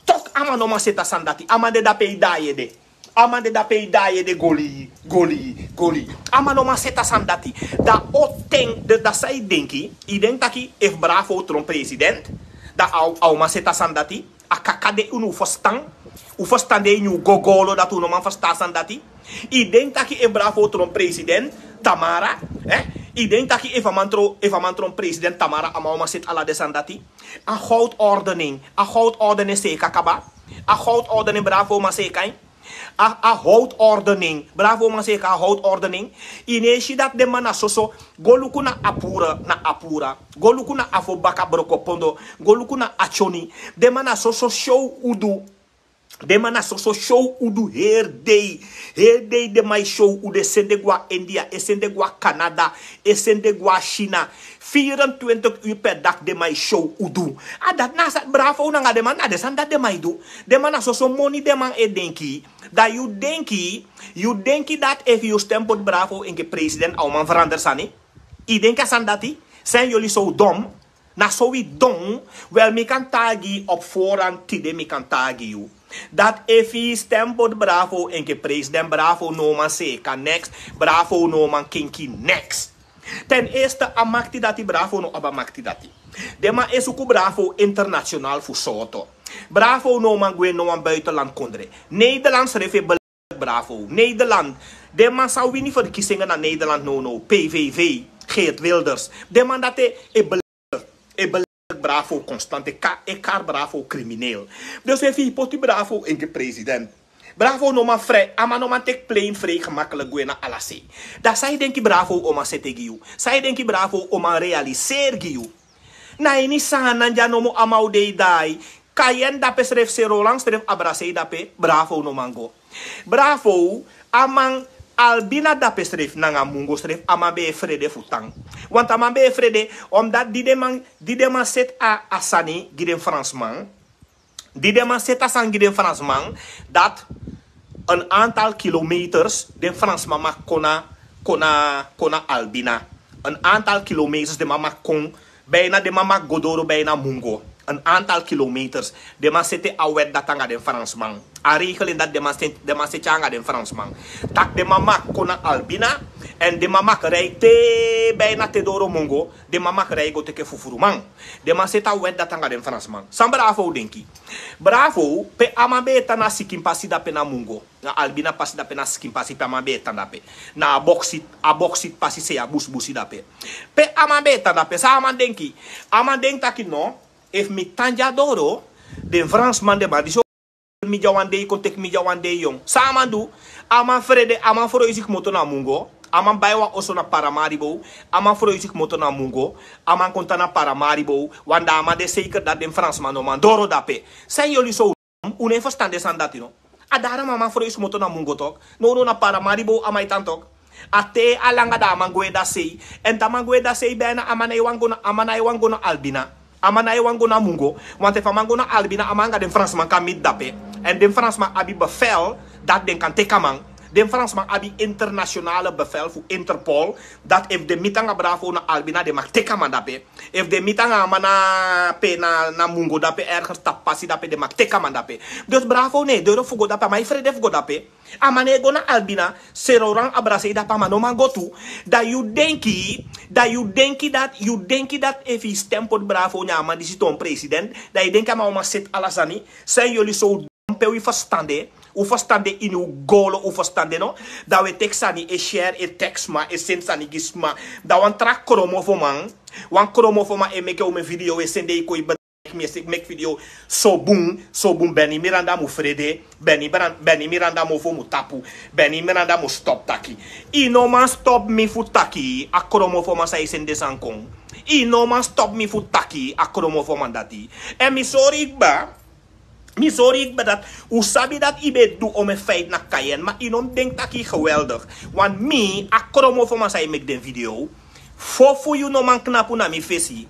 Toch a man no man sete a sani dati. A man de dape e daai ede. A man de dape e daai ede goli goli goli. A man no man sete a sani dati. Da o ten de da san i denki? I denki taki efu Bravo tron president, da a o man sete a sani dati? A kaka de ini un ferstan. Un ferstan de ini un gogolo dati un no man ferstan a sani dati. I denki taki efu Bravo tron president, tamara, eh? I denki taki efu a man tron, efu a man tron president tamara, a man o man sete ala den sani dati? A goudordening, a goudordening seeka kaba. A goudordening Bravo o man seeka en. A a hout'ordening. Bravo o man seeka a hout'ordening. I no e si dati den man na soso. Go luku na Apura, na Apura. Go luku na Afobaka, Brokopondo. Go luku na Atyoni. Den man na soso show udu. Den man na soso show udu heri dei. Heri dei den man e show udu, e sende go a India, e sende go a Canada, e sende go a China. Vierentwintig uur per dag den man e show udu. A dati na a sani Bravo nanga den man, na den sani dati den man e du. Den man na soso moni den man e denki. Da yu denki, yu denki dati efu yu stem poti Bravo enke president a o man verander sani? I denki a sani dati? San yoli so dom? Na so wi don. Wel, mi kan taigi yu op voorhand tide, mi kan taigi yu dati efu yu stem poti Bravo enke president, Bravo no man seeka neks. Bravo no man kenki neks. Ten eerste a makti dati Bravo no abi a makti dati. Den man e suku Bravo international fu sorto. Bravo no man gwe no wan buitenland kondre. Nederland srefi e beledig Bravo. Nederland. Den man san wini verkiezingen na Nederland no no, P V V, Geert Wilders. Den man dati e beledig, e beledig Bravo constant, e kari Bravo crimineel. Dus efu yu poti Bravo enke president, Bravo no man vrij, a man no man teki plane vrij gemakkelijk gwe na ala sei. Da san yu denki Bravo o man sete gi yu? San yu denki Bravo o man realiseri gi yu? Na ini Saanan dya nomo a man o de e daai. Kayen dape srefi, Serolan srefi, Abrasei dape, Bravo no man go. Bravo, a man Albina dape srefi nanga Mungo srefi, a man ben e frede fu tan. Want a man ben e frede, omdat di den man, di den man seti a, a sani gi den Fransman, di den man seti a sani gi den Fransman, dati een aantal kilometers den Fransman mag kon na, kon na, kon na Albina. Een aantal kilometers den man mag kon, bijna den man mag go doro bijna Mungo. Een aantal kilometers. Den man seti a wet dati anga den Fransman. A regel ini dati den man seti, den man seti anga den Fransman. Taki den man mag kon na Albina, en den man mag rij te bijna te doro Mungo. Den man mag rij go teke fufuruman. Den man seti a wet dati anga den Fransman. San Bravo denki? Bravo, pe a man ben e tan na Sikin pasi dape na Mungo. Na Albina pasi dape na Sikin pasi pe a man ben e tan dape. Na a boksi, a boksi pasi sei a busibusi dape. Pe a man ben e tan dape, san a man denki? A man denki taki no, efu mi tan dya doro, den Fransman den man disi o mi dya wan dei, kon teki mi dya wan dei yon. San a man du? A man frede, a man froisi kmoto na Mungo. A man bai wan oso na Paramaribo. A man froisi kmoto na Mungo. A man kon tan na Paramaribo. Want dan a man de seker dati den Fransman no man doro dape. San yoli so, un no e ferstan den sani dati no? A dati a man froisi kmoto na Mungo tok. Nownow na Paramaribo a man e tan tok. A te a langa dan a man gwe dasei. En te a man gwe dasei bijna a man no e wani go na, a man no e wani go na Albina. A man no e wani go na Mungo. Want efu a man go na Albina, a man anga den Fransman kan miti dape. En den Fransman abi bevel dati den kan teki a man. Den Fransman abi internationale bevel fu Interpol, dati efu den miti anga Bravo na Albina den mag teki a man dape. Efu den miti anga a man na pe na, na Mungo dape, ergens tapu pasi dape, den mag teki a man dape. Dus Bravo no e doro fu go dape, a man e frede fu go dape. A man no e go na Albina, Seroran, Abrasei dape a man no man go tu. Da yu denki, da yu denki dati, yu denki dati efu yu stem poti Bravo na a man disi ton president, da yu denki a man o man seti ala sani? San yoli so dom? Pe wi ferstan de, un ferstan de ini un golo, un ferstan de no? Da wi e teki sani e share, e teki sma, e seni sani gi sma. Da wan tra kromofoman, wan kromofoman e meki un mi video, e seni den e kon e mi e seki meki video. So bun, so bun, Beni Miranda mu frede. Beni Bran- Beni Miranda mofo mu tapu. Beni Miranda mu stop taki. I no man stop mi fu taki a kromofo man san e seni den sani kon. I no man stop mi fu taki a kromofo man dati. Èn mi sori kba. Mi sori kba dati. Un sabi dati i be du omen feiti na Kayen, ma i no mus denki taki i geweldig. Wan mi a kromofo man san e meki den video. Fo fu yu no man knapu na mi fesi.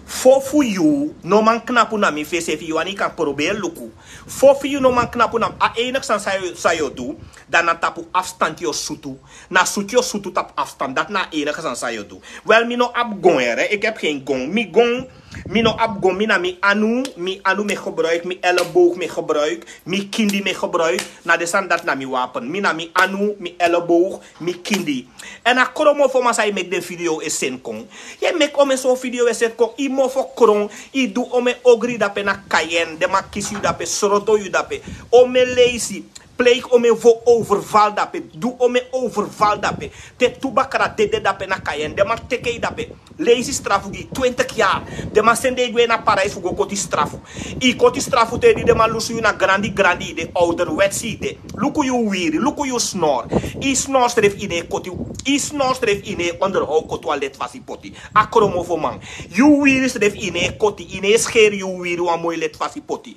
Fo fu yu no man knapu na mi fesi, efu yu wani yu kan proberi luku. Fo fu yu no man knapu na mi. A enigi sani san yu o du, dan na tapu afstand yu o sutu. Na sutu yu o sutu tapu afstand. Dati na a enigi sani san yu o du. Wel, mi no abi gon here, ik heb geen gon. Mi gon, mi no abi gon, mi na mi anu, mi anu mi e gebruik, mi elleboog mi e gebruik, mi kindi mi e gebruik. Na den sani dati na mi wapen. Mi na mi anu, mi elleboog, mi kindi. Èn a kromofo man san e meki den video e seni kon. Yu e meki omen so video e seni kon. I mofo kron. I du omen ogri dape na Kayen. Den man kisi yu dape, sroto yu dape. Omen leisi. Pleik omen fu overval dape. Du omen overval dape. Te tu bakra dede dape na Kayen. Den man teke yu dape. Leisi strafu gi twintig yari. Den man sende yu gwe na Parijs fu go koti strafu. I koti strafu te di den man lusu yu na grandi grandi yu de, ouderwets yu de. Luku yu wiri, luku yu snor. I snor srefi i no e koti. I snor srefi i no e onderhoud koti wan leti fasi poti. A kromofo man. Yu wiri srefi i no e koti, i no e skeri yu wiri wan moi leti fasi poti.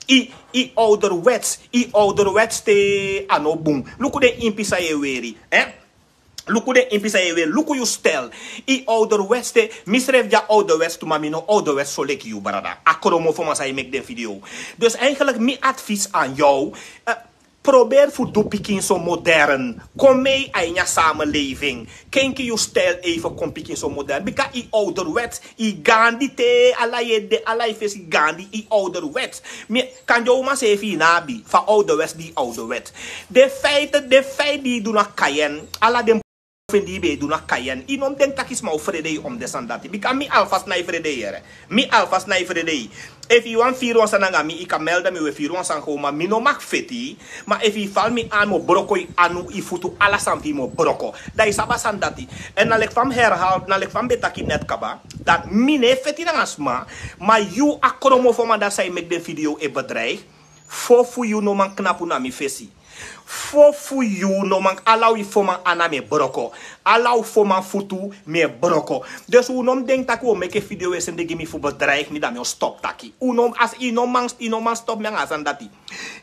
I, i ouderwets, i ouderwets te a no bun. Luku den impi san yu e weri, eh? Luku den impi san yu e weri, luku yu stel. I ouderwets te, mi srefi de a ouderwets tu, ma mi no ouderwets so leki yu, brada. A kromofo man san e meki den video. Dus eigenlijk mi advies aan jou, eh, probeer fu du pikinso modern. Kon mee a ini a samenleving. Kenki yu stel even, kon pikinso modern. Bika i ouderwets, i gandi te, ala yu ede, ala yu fesi gandi, i ouderwets. Mi, kande uman seefi i no abi, fa ouderwets di i ouderwets. Den feiti, den feiti di i du na Kayen, ala den fu en di i be e du na Kayen. I no mus denki taki sma o frede yu om den sani dati. Bika mi alvast no e frede yu here. Mi alvast no e frede yu. Efu i wani firi wan sani nanga mi, i kan melde mi, we firi wan sani gewoon, ma mi no mag feti. Ma efu i fal mi aan, mi o broko i anu, i futu, ala sani fu i mi o broko. Dan i sabi a sani dati. Èn na leki fa mi herhaal, na leki fa mi be taki net kaba. Dan mi no e feti nanga sma, ma yu a kromofo man dati san e meki den video e bedreig. Fo fu yu no man knapu na mi fesi. Fo fu yu no man, ala wi fo man ana mi e broko. Ala wi fo man futu mi e broko. Dus un no mus denki taki un o meki video e sende gi mi fu bedreig mi, dan mi o stop taki. Un no, as i no man, i no man stop mi nanga a sani dati.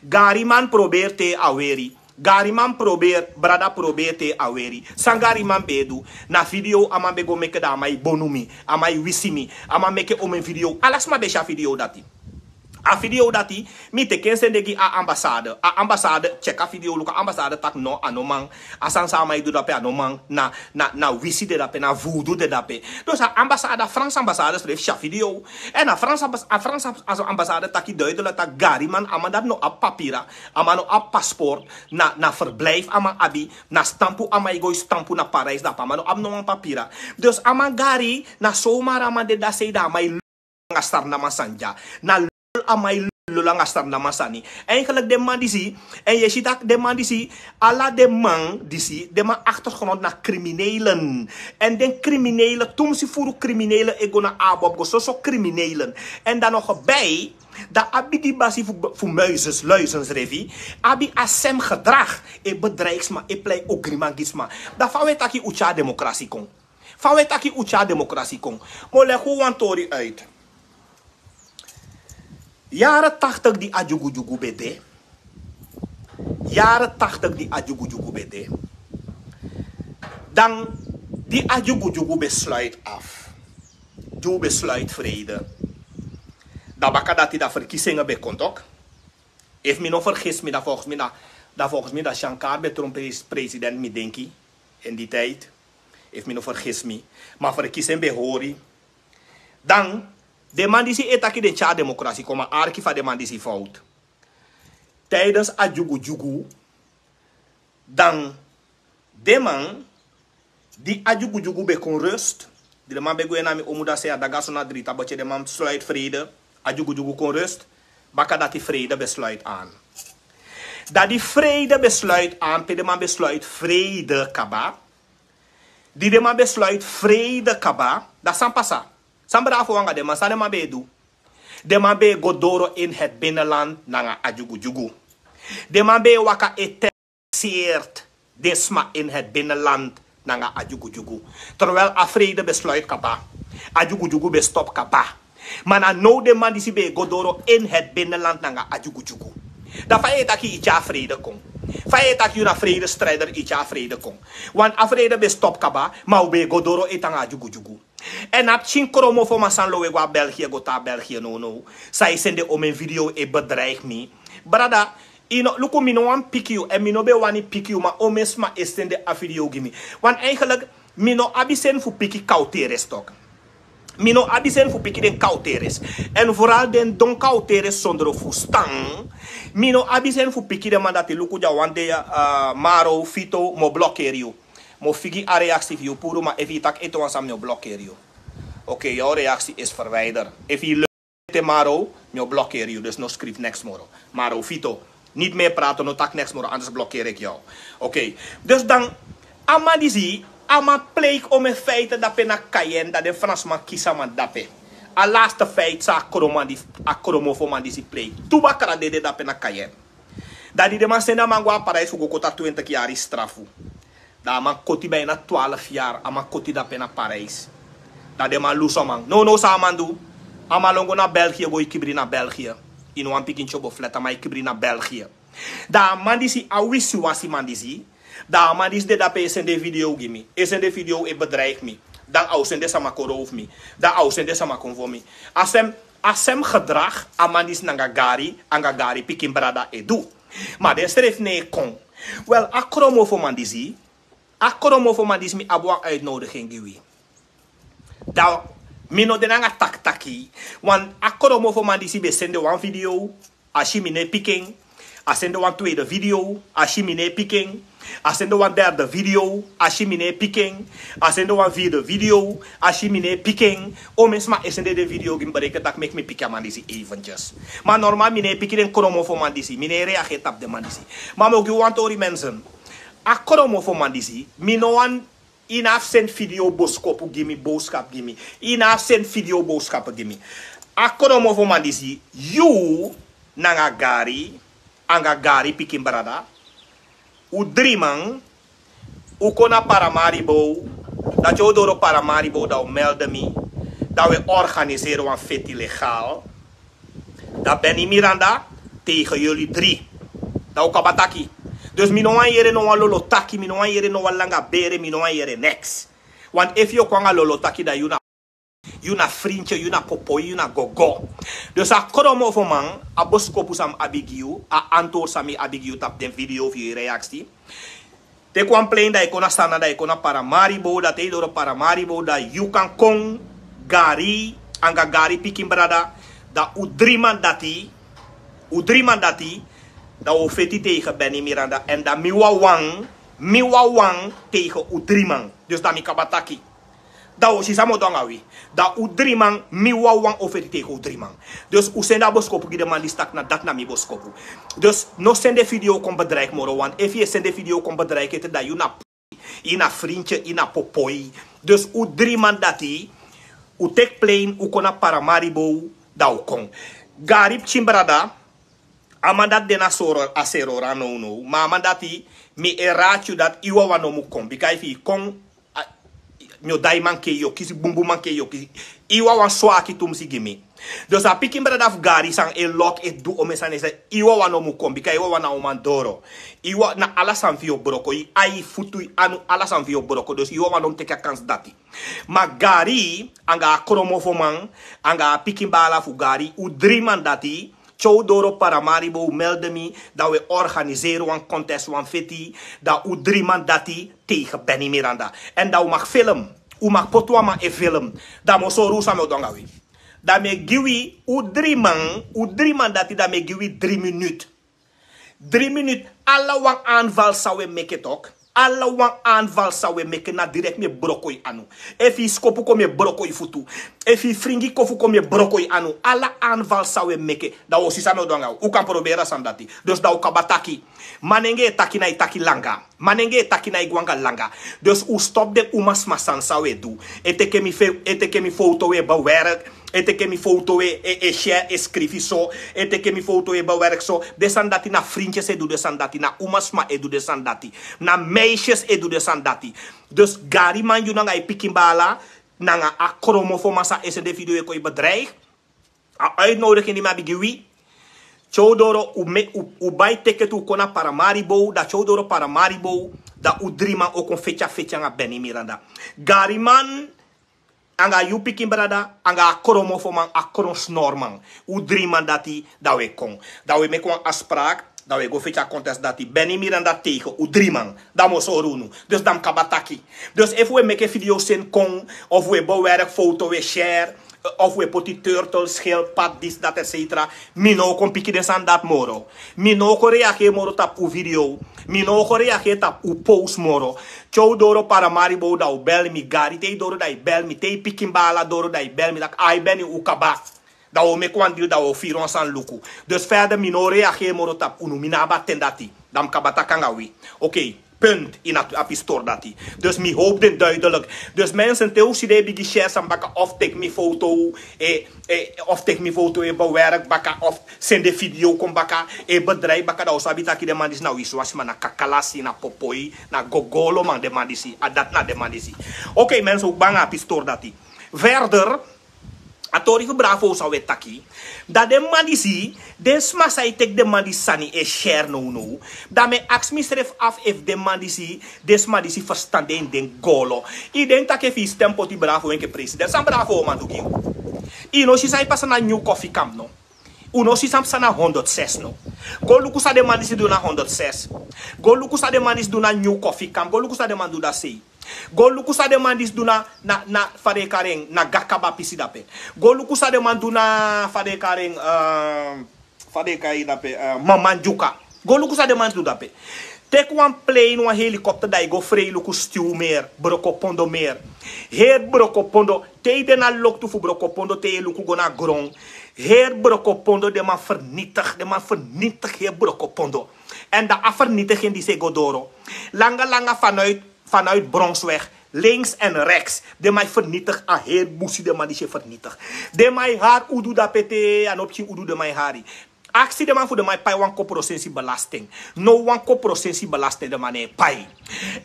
Gariman probeer te a weri. Gariman probeer, brada probeer te a weri. San Gariman be e du, na video a man be go meki, dan a man e bonu mi, a man e wisi mi, a man meki omen video. Ala sma be si a video dati. A video dati, mi teki en sende gi a ambassade. A ambassade check a video, luku, a ambassade taki no, a no man. A sani san a man e du dape a no man. Na, na, na wisi de dape, na voodoo de dape. Dus a ambassade, a Frans ambassade srefi si a video. Èn a Frans ambas-, a Frans ambas-, a ambassade taki duidelijk taki Gariman, a man dati no abi papira. A man no abi paspoort. Na, na verblijf a man abi. Na stampu a man e go e stampu na Parijs dape. A man no abi no wan papira. Dus a man Gari, na zomaar a man de dati sei, dan a man e langa Sranan man sani dya. Na lol a man e lol nanga Sranan man sani. Eigenlijk den man disi, èn yu e si taki den man disi, ala den man disi, den man achtergrond na criminelen. Èn den criminelen, tumsi furu criminelen e go na ABOP go, soso criminelen. Èn dan nog erbij, dan a bigi basi fu, fu muizen, luizen srefi, abi a sem gedrag, e bedreig sma, e plei ogriman gi sma. Dan fa un e taki un tyari democratie kon? Fa un e taki un tyari democratie kon? Mi o leg un wan tori uit. Jaren tachtig di a dyugudyugu be de. Jaren tachtig di a dyugudyugu be de. Dan di a dyugudyugu be sluit af. Di un be sluit vrede. Dan baka dati dan verkiezingen be kon tok. Efu mi no vergis mi, dan volgens mi na, dan volgens mi na Shankar be tron pres-, president, mi denki, in die tijd. Efu mi no vergis mi. Ma verkiezingen be hori. Dan, den man disi e taki den tyari democratie kon, ma arki fa den man disi fout. Tijdens a dyugudyugu, dan den man, di a dyugudyugu be kon rust, di den man be gwe na mi omu dati sei a daga so na dri tabotye, den man sluit vrede, a dyugudyugu kon rust, baka dati vrede be sluit aan. Dan di vrede be sluit aan, pe den man be sluit vrede kaba, di den man be sluit vrede kaba, dan san pasa? San Bravo anga den man, san den man be e du? Den man ben e go doro in het binnenland nanga a dyugudyugu. Den man ben e waka e terroriseert den sma in het binnenland nanga a dyugudyugu. Terwijl a vrede besluit kaba, a dyugudyugu ben stop kaba. Ma na now den man disi ben e go doro in het binnenland nanga a dyugudyugu. Dan fa yu e taki yu tyari vrede kon? Fa yu e taki yu na vrede strijder, yu tyari vrede kon? Want a vrede ben stop kaba, ma u ben e go doro ete nanga a dyugudyugu. En a pikin kromofoman san lo we go a België, go tan a België nownow, san e sende omeni video e bedreig mi. Brada, yu no, luku, mi no wani piki yu, en mi no ben wani piki yu, ma omeni sma e sende a video gi mi. Want eigenlijk, mi no abi seni fu piki kauteres tok. Mi no abi seni fu piki den kauteres. En vooral den don kauteres sondro fu stan. Mi no abi seni fu piki den man dati. Luku, dya wan dei, eh, Maro Fito, mi o blokeri yu. Mi o figi a reaksi fu yu puru, ma efu yu taki ete wan sani, mi o blokeri yu. Oké, jouw reactie is verwijderd. Efu yu leuk te Maro, mi o blokeri yu. Dus no skrifi neks moro. Maro Fito, niet meer praten, no taki neks moro, anders blokkeer ik jou. Oké. Dus dan, a man disi, a man pleik omeni feiten dape na Cayenne, dan den Fransman kisi a man dape. A laatste feit san a kromofoman disi pleik. Tu bakra dede dape na Cayenne. Dan di den man sende a man go a Parijs fu go koti a twintig yari strafu. Dan a man koti bijna twaalf yari, a man koti dape na Parijs. Dan den man lusu a man. Nownow san a man du? A man lon go na België go e kibri na België. Ini wan pikin tyobo flat a man e kibri na België. Dan a man disi, a wisiwasi man disi, dan a man disi de dape e sende video gi mi. E sende video e bedreig mi. Dan a o sende sama kon row fu mi. Dan a o sende sama kon fu mi. A sem, a sem gedrag a man disi nanga Gari, anga Gari pikin brada e du. Ma den srefi no e kon. Wel, a kromofoman disi, a kromofoman disi, mi abi wan uitnodiging gi wi. Dan mi no de nanga taki taki. Want a kromofoman disi ben sende wan video, a si mi no e piki en. A sende wan tweede video, a si mi no e piki en. A sende wan derde video, a si mi no e piki en. A sende wan vierde video, a si mi no e piki en. Omeni sma e sende den video gi mi, bereik taki meki mi piki a man disi eventjes. Ma normaal mi no e piki den kromofoman disi, mi no e reageri tapu den man disi. Ma mi o gi wan tori, mensen. A kromofoman disi, mi no wani, yu no abi seni video boskopu gi mi, boodschap gi mi. Yu no abi seni video boodschap gi mi. A kromofoman disi, yu nanga Gari, anga Gari pikin brada, u dri man, u kon na Paramaribo. Dan te u doro Paramaribo, dan u melde mi. Dan we organiseri wan feti legaal. Dan Benny Miranda tegen jullie drie. Dan u kaba taki. Dus mi no wani yere no wan lolo taki, mi no wani yere no wan langa bere, mi no wani yere neks. Want efu yu o kon nanga lolo taki, dan yu na, yu na frintye, yu na popoi, yu na gogo. Dus a kromofoman, a boskopu san mi abi gi yu, a antwoord san mi abi gi yu tapu den video fu yu reaksi. Teki wan plein, dan yu kon na Saanan, dan yu kon na Paramaribo, dan te yu doro Paramaribo, dan yu kan kon, Gari, anga Gari pikin brada, dan u dri man dati, u dri man dati, dan u o feti tegen Benny Miranda, en dan mi wawan, mi wawan tegen u dri man. Dus dan mi kaba taki. Dan u o si san mi o du anga wi. Dan u dri man, mi wawan o feti tegen u dri man. Dus u sende a boskopu gi den man disi taki na dati na mi boskopu. Dus no sende video kon bedreig moro, want efu yu e sende video kon bedreig ete, dan yu na, yu na frintye, yu na popoi. Dus u dri man dati, u teki plein, u kon na Paramaribo, dan u kon. Gari pikin brada, a man dati de na Soro, a Seroran nownow. Ma a man dati, mi e rati yu dati yu wawan no mu kon. Bika efu yu kon, a, mi o dai mankei, yu o kisi bunbun mankei, yu o kisi. Yu wawan swaki tumsi gi mi. Dus a pikin brada fu Gari san e lok e du omeni sani, yu wawan no mu kon. Bika yu wawan na uman doro. Yu wa, na ala sani fu yu o broko. Yu ai, futu, yu anu, ala sani fu yu o broko. Dus yu wawan no mu teki a kansi dati. Ma Gari, anga a kromofoman, anga a pikin baala fu Gari, u dri man dati, te u doro Paramaribo, u melde mi, dan we organiseri wan contest, wan feti, dan u dri man dati tegen Benny Miranda. En dan u mag film, u mag poti wan man e film, dan mi o sori u san mi o du anga wi. Dan mi e gi wi, u dri man, u dri man dati, dan mi e gi wi dri minut. Dri minut, ala wan aanval san we meke tok. Ala wan aanval san we meke na direct mi e broko yu anu. Efu yu skopu kon mi e broko yu futu. Efu yu fringi kofu kon mi e broko yu anu. Ala aanval san we meke. Dan u o si san mi o du anga u. U kan proberi a sani dati. Dus dan u kaba taki. Manenge e taki na e taki langa. Manenge e taki na e go anga langa. Dus u stop den umasma sani san we du. E teke mi fe, e teke mi foto we bewerk. E teke mi foto e e share e skrifi so. E teke mi foto e bewerk so. Den sani dati na frintye se du den sani dati na umasma e du den sani dati. Na meisye e du den sani dati. Dus gariman yu nanga yu pikin bala nanga a kromofoman san e sende video e kon yu bedreig. A uitnodigi ini mi abi gi wi. Tyow doro u bai teke tu kon na paramaribo da tyow doro paramaribo. Da u driman o kon fetya fetya anga beni miranda. Gariman anga yu pikin brada anga a kromofoman a kronsnorman. U driman dati da we kon da we meki wan asprak. Da we go feti a kontes dati beni miranda tegen u driman. Da mo sori unu. Dus dan kaba taki. Dus efu we meki video sen kon of we bewerk foto we share of we poti turtle schil pad dis dat etcetera. Mi no kon piki den sani dati moro. Mi no kon reageri moro tapu u video. Mi no go reageri tapu u post moro. Te u doro paramaribo da u bel mi gari te i doro da i bel mi te i pikin bala doro da i bel mi tak' ai beni u kaba. Da u o meki wan diri da u o firi wan sani luku. Dus ferder mi no reageri moro tapu unu mi no abi a ten dati. Da mi kaba taki anga wi. Okei. Punt ini a pistori dati. Dus mi hopi den duidelik. Dus mensen te u si den e bigi share sani baka of teki mi foto e of teki mi foto e bewerk baka of sende video kon baka e bedrijf baka da u sabi taki den man disi na wisiwasi man na kakalasi na popoi na gogolo man den man disi a dati na den man disi. Okei mensen u kba nanga a pistori dati. Verder a tori fu bravo san we taki. Dan den man disi den sma san e teki den man disi sani e share nownow. Dan mi e aksi misrefi afu efu den man disi den sma disi ferstan den ini den golo. I denki tak' efu i stem poti bravo enke president san bravo o man du gi yu? I no si san e pasa na nyun kofi kamp no? U no si san pasa na honderd ses no? Go luku san den man disi du na honderd ses. Go luku san den man disi du na nyun kofi kamp go luku san den man du da sei. Go luku san den man disi du na na na fa den e kari en na gakaba pisi dape. Go luku san den man du na fa den e kari en fa den e kari en dape. Mamandyuka. Go luku san den man disi du dape. Teki wan plein wan helikopter da i go frei luku stiw meri brokopondo meri. Heri brokopondo te i de na loktu fu brokopondo te i e luku go na gron. Heri brokopondo den man fernitigi den man fernitigi heri brokopondo. Èn dan a fernitigi en disi e go doro langa langa fanuit fanuit bronsweg links èn reks. Den man e fernitigi a heri busi den man disi e fernitigi. Den man e hari udu dape te a no pikin udu den man e hari. Aksi den man fu den man e pai wan koprosensi belasting. No wan koprosensi belasting den man no e pai.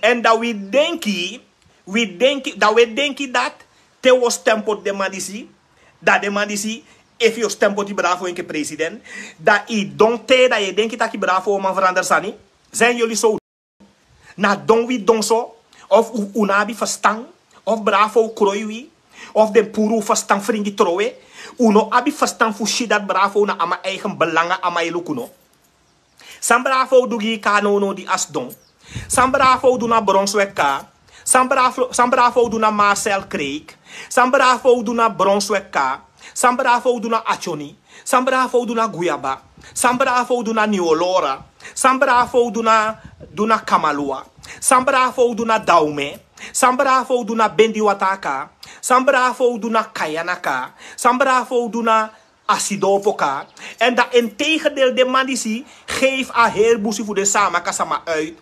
Èn dan wi denki wi denki dan wi e denki dati te wi o stem poti den man disi. Dan den man disi efu yu o stem poti bravo enke president dan i don te dan yu e denki taki bravo o man verander sani. Zen yuli so na don wi don so of u no abi ferstan of bravo o kroi wi of den puru u ferstan fringi trowe. U no abi ferstan fu si dati bravo na a man eigen belanga a man e luku no? San bravo o du gi yu kaa nownow di a sidon? San bravo o du na bronswek kaa? San bravo o du na marcel kreik? San bravo o du na bronswek kaa? San bravo o du na atyoni? San bravo o du na guyaba? San bravo o du na niolora? San bravo o du na kamalua? San bravo o du na dawme? San bravo o du na bendiwata kaa? San bravo o du na kayana kaa? San bravo o du na a sidon opo kaa? Èn dan en tegendel den man disi gefi a heri busi fu den samaka sama uit.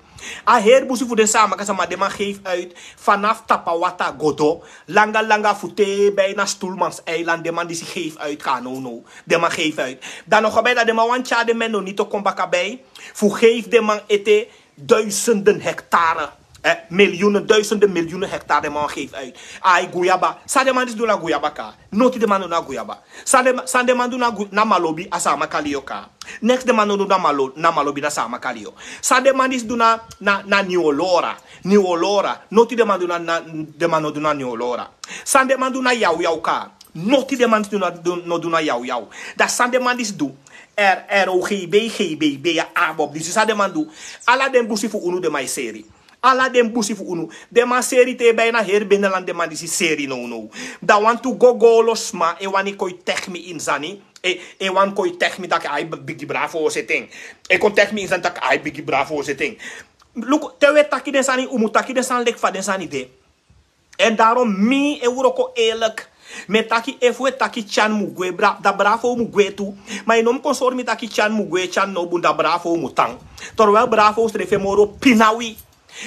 A heri busi fu den samaka sama den man gefi uit. Fanafu tapawata godo langa langa fu te bai na stulmans eiland den man disi gefi uit kaa nownow. Den man gefi uit. Dan no go bai dan den man wani tyari den men no niti o kon baka bai fu gefi den man ete duisenden hektare. Miljoenen duisenden miljoenen hektare den man gefi uit. Ai guyaba san den man disi du na guyaba kaa? Noti den man du na guyaba. San den man du na malobi a sama kali yu kaa? Neks den man no du na malobi na sama kali yu. San den man disi du na niwolora? Niwolora noti den man du na niwolora. San den man du na yawyaw kaa? Noti den man disi du na yawyaw. Dan san den man disi du? Rogb gbb a abob disi san den man du? Ala den busi fu unu den man e seri. Ala den busi fu unu den man seri te bai na heri benelan den man disi seri nownow. Dan wantu gogolo sma e wani kon e teki mi ini sani. E wani kon e teki mi tak' ai bigi bravo o seti en. E kon teki mi ini sani tak' ai bigi bravo o seti en. Luku te un e taki den sani un mu taki den sani leki fa den sani de. Èn daron mi e wroko elek. Mi e taki efu un e taki tyan mu gwe da bravo un mu gwe tu. Ma yu no mu kon sori mi taki tyan mu gwe tyan no bun da bravo un mu tan. Torwel bravo un srefi e moro pina wi.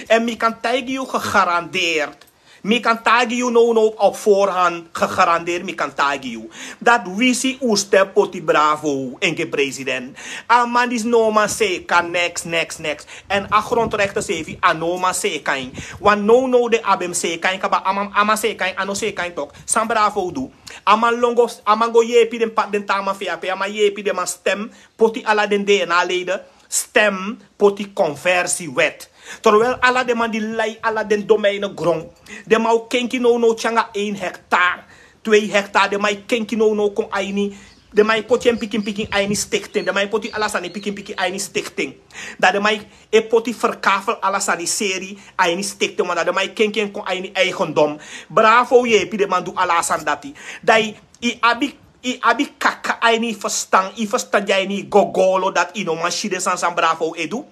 Èn mi kan taigi yu gegarandeerd Mi kan tagi yu no no op voorhand gegarandeerd mi kan tagi yu. Dat wisi u step poti bravo enke president. A man disi no man seka next next next. En a grondrechten sefi a no man seka in. Want no no de abem seka in kaba a man a man seka in a no seka in tok san bravo du. A man longo a man go yepi den pa den tama fe ape a man yepi den man stem poti ala den DNA leden. Stem poti conversiewet. Terwijl ala den man di lai ala den domeinen grond. Den man o kenki no no tyanga één hectare, twee hectare den man e kenki no no kon aini. Den man e poti en pikin pikin aini stichting den man e poti ala sani pikin pikin aini stichting. Dan den man e poti verkavel ala sani seri aini stichting want dan den man e kenki en kon aini eigendom. Bravo yepi den man du ala a sani dati. Dan i abi i abi kaka aini i verstan i verstan di aini i gogolo dati i no man si den sani san bravo e du.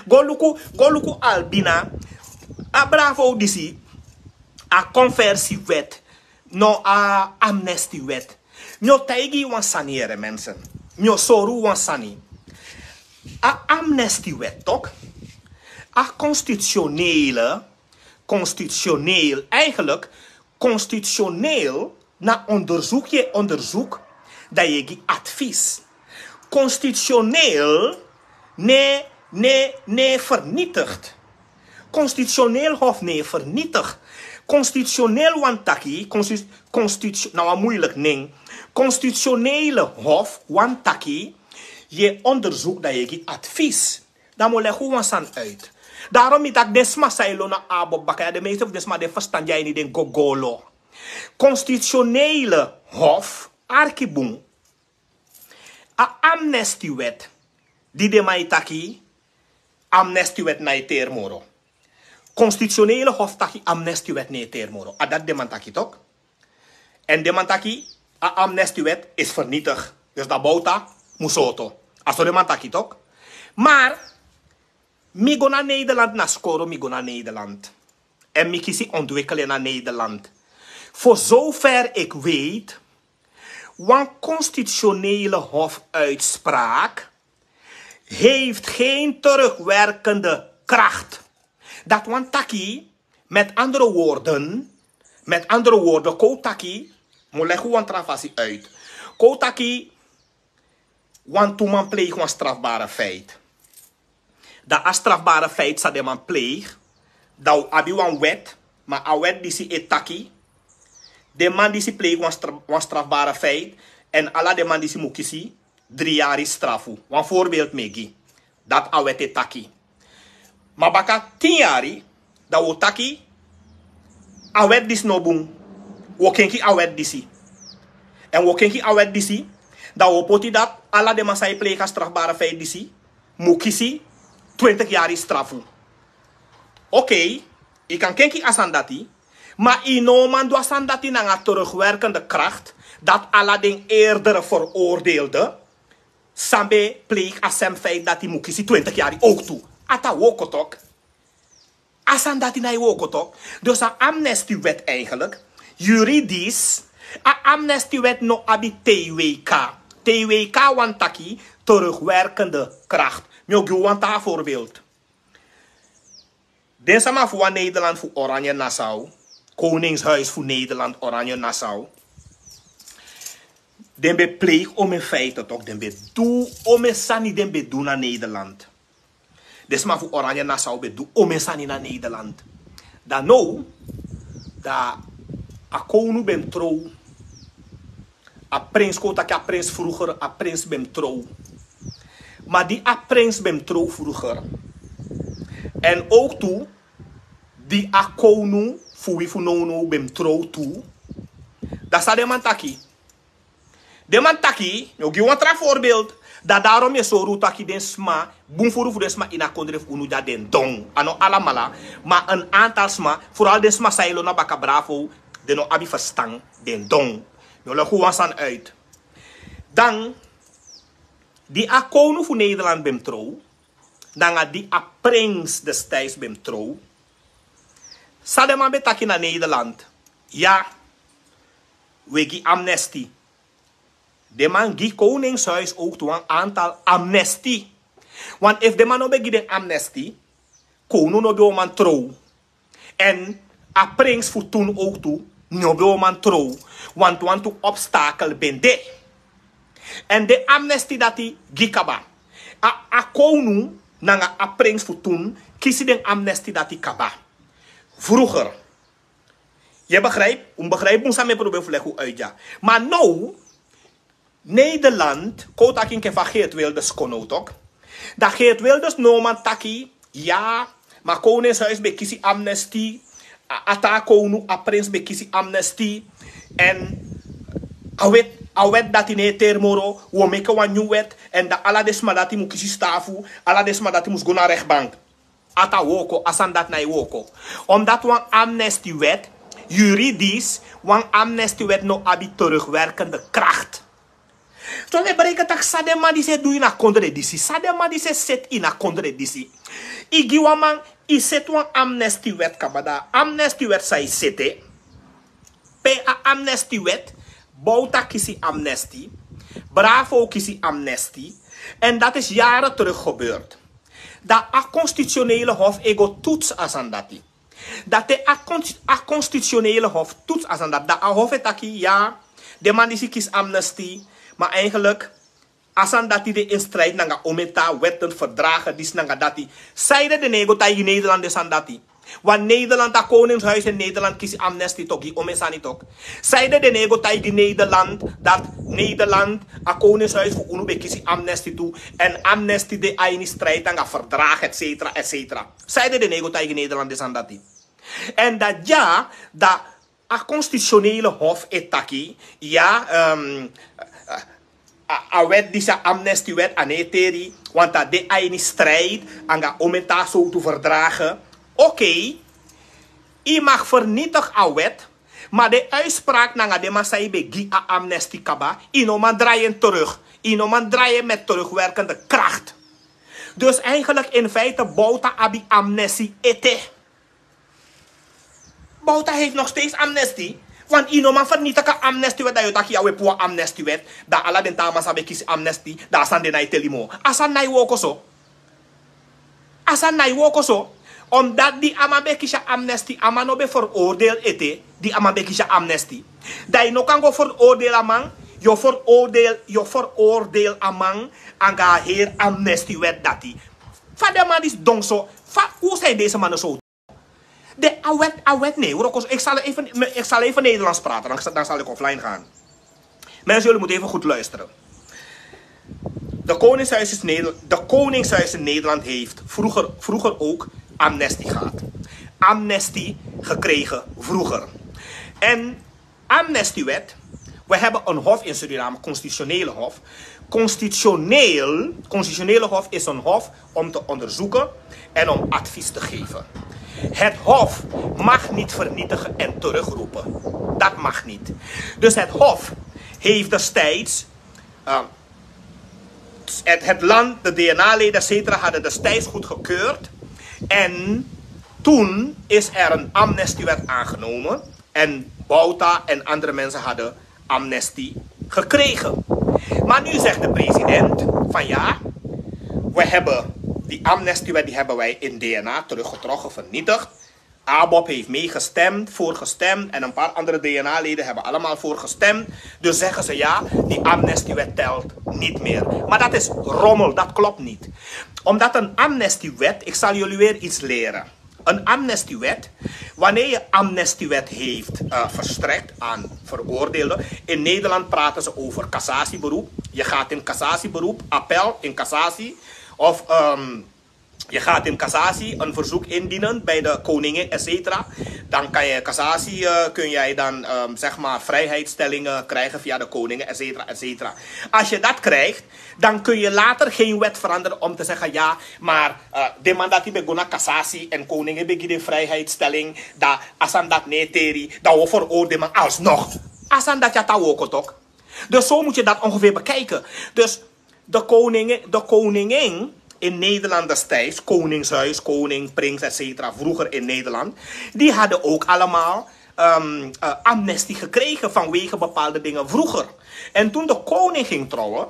Go luku go luku albina. A bravo disi a conversiewet no a amnestiewet. Mi o taigi yu wan sani yere mensen. Mi o sori yu wan sani. A amnestiewet tok a constitutionele constitutioneel eigenlijk constitutioneel na onderzoek ye onderzoek dan ye gi advies. Constitutioneel ne ne ne vernietigt. Constitutioneel hof ne vernietigt. Constitutioneel wantaki constitutioneel na wan moeilijk ning. Constitutionele hof wantaki ye onderzoek dan ye gi advies. Dan mi o legi un wan sani uit. Daarom mi taki den sma san e lon na abo baka ya den meeste fu den sma den ferstan di a ini den gogolo. Konstitusionele hof arki bun. A amnestiwet di den man e taki amnestiwet na e teri moro. Konstitusionele hof taki amnestiwet na e teri moro a dati den man taki tok. Èn den man taki a amnestiwet isi fernitigi. Dus dan bowta musoto a so den man taki tok. Mar mi go na nederland na skoro mi go na nederland. Èn mi kisi ontwikkel en na nederland. Fo zover iki weti wan konstitusionele hof uitspraak heifti gen terugwerkende krakt. Dati wan taki met andere worden met andere worden kon un taki mi o legi un wan tra fasi uit. Kon un taki wantu man pleigi wan strafbare feit. Dan a strafbare feit san den man pleigi dan un abi wan wet. Ma a wet disi e taki den man disi pleigi wan strafbare feit èn ala den man disi mu kisi dri yari strafu. Wan voorbeeld mi e gi dati a wet e taki. Ma baka tin yari dan wi o taki a wet disi no bun. Wi o kenki a wet disi èn wi o kenki a wet disi dan wi o poti dati ala den man san e pleigi a strafbare feit disi mu kisi twintig yari strafu. Okei, yu kan kenki a sani dati. Ma yu no man du a sani dati nanga terugwerkende krakt dati ala den eerdere veroordeelde san ben pleigi a sem feit dati mu kisi twintig yari owktu. Ati a wooko tok. A sani dati na e wooko tok. Dus a amnestiwet eigenlik juridis a amnestiwet no abi twk. Twk wani taki terugwerkende krakt. Mi o gi un wan taa voorbeeld. Den sama fu wan nederland fu oranje nassau koningshuis fu nederland oranje nassau den ben pleigi omen feite tok den ben du omen sani den ben du na nederland. Den sama fu oranje nassau ben du omen sani na nederland. Dan now dan a kownu ben trow a prins kon taki a prins vroeger a prins ben trow. Ma di a prins ben trow vroeger èn owktu di a kownu fu wi fu nownow ben trow tu. Dan san den man taki? Den man taki mi o gi wan tra voorbeeld. Dan darom mi e sori un taki den sma bun furu fu den sma ini a kondre fu unu dya den don a no alamala. Ma en antal sma furu ala den sma san e lon na baka bravo den no abi ferstan. Den don. Mi o legi un wan sani uit. Dan di a kownu fu nederland ben trow nanga di a prins destijds ben trow san den man ben taki na nederland? Ya, wi e gi amnesti. Den man gi koningshuis owktu wan antal amnesti. Want efu den man no ben gi den amnesti kownu no ben o man trow. Èn A prins fu tun owtu no ben o man trow, wantu wantu obstakel ben de. Èn den amnesti dati gi kaba. A a kownu nanga a prins fu tun kisi den amnesti dati kaba. Vroeger. Yu e begrijp? Un begrijp bun san mi e probeer fu legi un uit dya. Ma now, Nederland kon un taki enke fa Geert Wilders kon now tok. Dan Geert Wilders no man taki, ya, ma koningshuis ben kisi amnesti. A a taa kownu, a prins ben kisi amnesti. Èn a wet a wet dati no e teri moro. Un o meke wan nyun wet. Èn dan ala den sma dati mu kisi stafu. Ala den sma dati mus go na rechtbank. A ta wooko, a sani dati na e wooko. Omdat wan amnestiwet, juridisch, wan amnestiwet no abi terugwerkende kracht. So mi e bereiki taki san den man disi e du ini a kondre disi, san den man disi e seti ini a kondre disi. I gi wan man, i seti wan amnestiwet kaba, dan a amnestiwet san i seti, pe a amnestiwet, Bouta kisi amnesti, Bravo kisi amnesti, en dat is jaren terug gebeurd. Dan a constitutionele hof e go toets a sani dati. Dat e a constitutionele hof toets a sani dati. Dan a hof e taki, ya, den man disi kisi amnesti, maar eigenlijk a sani dati de in strijd nanga ometa, wetten, verdragen, disi nanga dati. Sanede den no e go taigi Nederland den sani dati? Want Nederland, a koningshuis in Nederland kisi amnesti toch, gi omesani toch. Sanede den no e go taigi Nederland dat Nederland, a koningshuis fu unu ben kisi amnesti tu, en amnesti de a ini strijd nanga verdrag, et cetera, et cetera. Sanede den no e go taigi Nederland den sani dati? En dat ya, dat a constitutionele hof e taki, ya, ehm, a, a wet disi, a amnestiwet, a no e teri, want a de a ini strijd nanga ometa sowtu verdragen. Oké, i mag vernietig a wet, maar den uitspraak nanga den man san i ben gi a amnesti kaba, i no man drai en terug. I no man drai en met terugwerkende kracht. Dus eigenlijk in feite Bouta abi amnesti ete. Bouta heeft nog steeds amnestie. Want i no man vernietig a amnestiwet, dan yu o taki ya, we puru a amnestiwet, dan ala den taa man san ben kisi amnesti, dan a sani de no e teri moro. A sani no e wooko so. A sani no e wooko so. Omdat di a man ben kisi a amnesti, a man no ben veroordeel ete, di a man ben kisi a amnesti. Dan i no kan go veroordeel a man, yu o veroordeel, yu o veroordeel a man nanga a heri amnestiwet dati. Fa den man disi don so, fa, hoe zijn deze mannen zo? De, a wet, a wet, nee, wroko, ik zal even, ik zal even Nederlands praten, dan, dan zal ik offline gaan. Mensen, jullie moeten even goed luisteren. De koningshuis, is Neder, de koningshuis in Nederland heeft vroeger, vroeger ook amnestie gehad. Amnestie gekregen vroeger. En amnestiewet. We hebben een hof in Suriname, constitutionele hof. Constitutioneel, constitutionele hof is een hof om te onderzoeken en om advies te geven. Het hof mag niet vernietigen en terugroepen. Dat mag niet. Dus het hof heeft destijds, uh, het, het land, de D N A-leden, et cetera, hadden destijds goedgekeurd. En toen is er een amnestiewet aangenomen. En Bouta en andere mensen hadden amnestie gekregen. Maar nu zegt de president van ja, we hebben die amnestiewet, die hebben wij in D N A teruggetrokken, vernietigd. ABOP heeft meegestemd, voorgestemd en een paar andere D N A-leden hebben allemaal voorgestemd. Dus zeggen ze ja, die amnestiewet telt niet meer. Maar dat is rommel, dat klopt niet. Omdat een amnestiewet, ik zal jullie weer iets leren. Een amnestiewet, wanneer je amnestiewet heeft uh, verstrekt aan veroordeelden. In Nederland praten ze over cassatieberoep. Je gaat in cassatieberoep, appel in cassatie. Of um, je gaat in cassatie een verzoek indienen bij de koningen, et cetera. Dan kan je cassatie, uh, kun jij dan um, zeg maar vrijheidsstellingen krijgen via de koningen, et cetera, et cetera. Als je dat krijgt, dan kun je later geen wet veranderen om te zeggen, ja, maar uh, den man dati ben go na cassatie en koning ben gi den vrijheidsstelling, dan a sani dati no e teri, dan we veroordelen den man alsnog. A sani dati ya ta wooko toch. Dus zo moet je dat ongeveer bekijken. Dus de koning, de koningin in Nederland destijds, koningshuis, koning, prins, et cetera, vroeger in Nederland, die hadden ook allemaal um, uh, amnestie gekregen vanwege bepaalde dingen vroeger. En toen de koning ging trouwen,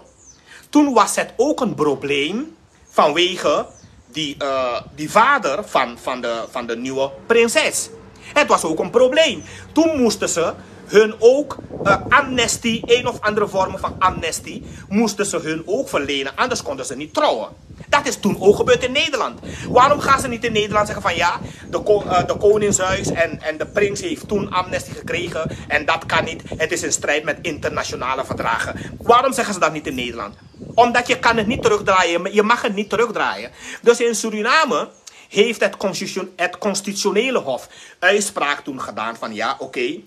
toen was het ook een probleem vanwege die, uh, die vader van, van, de, van de nieuwe prinses. Het was ook een probleem. Toen moesten ze hun ook uh, amnestie, een of andere vorm van amnestie, moesten ze hun ook verlenen. Anders konden ze niet trouwen. Dat is toen ook gebeurd in Nederland. Waarom gaan ze niet in Nederland zeggen van ja, de, ko- uh, de koningshuis en, en de prins heeft toen amnestie gekregen en dat kan niet. Het is in strijd met internationale verdragen. Waarom zeggen ze dat niet in Nederland? Omdat je kan het niet terugdraaien. Je mag het niet terugdraaien. Dus in Suriname heeft het, constitution, het constitutionele hof uitspraak toen gedaan van ja, oké. Okay,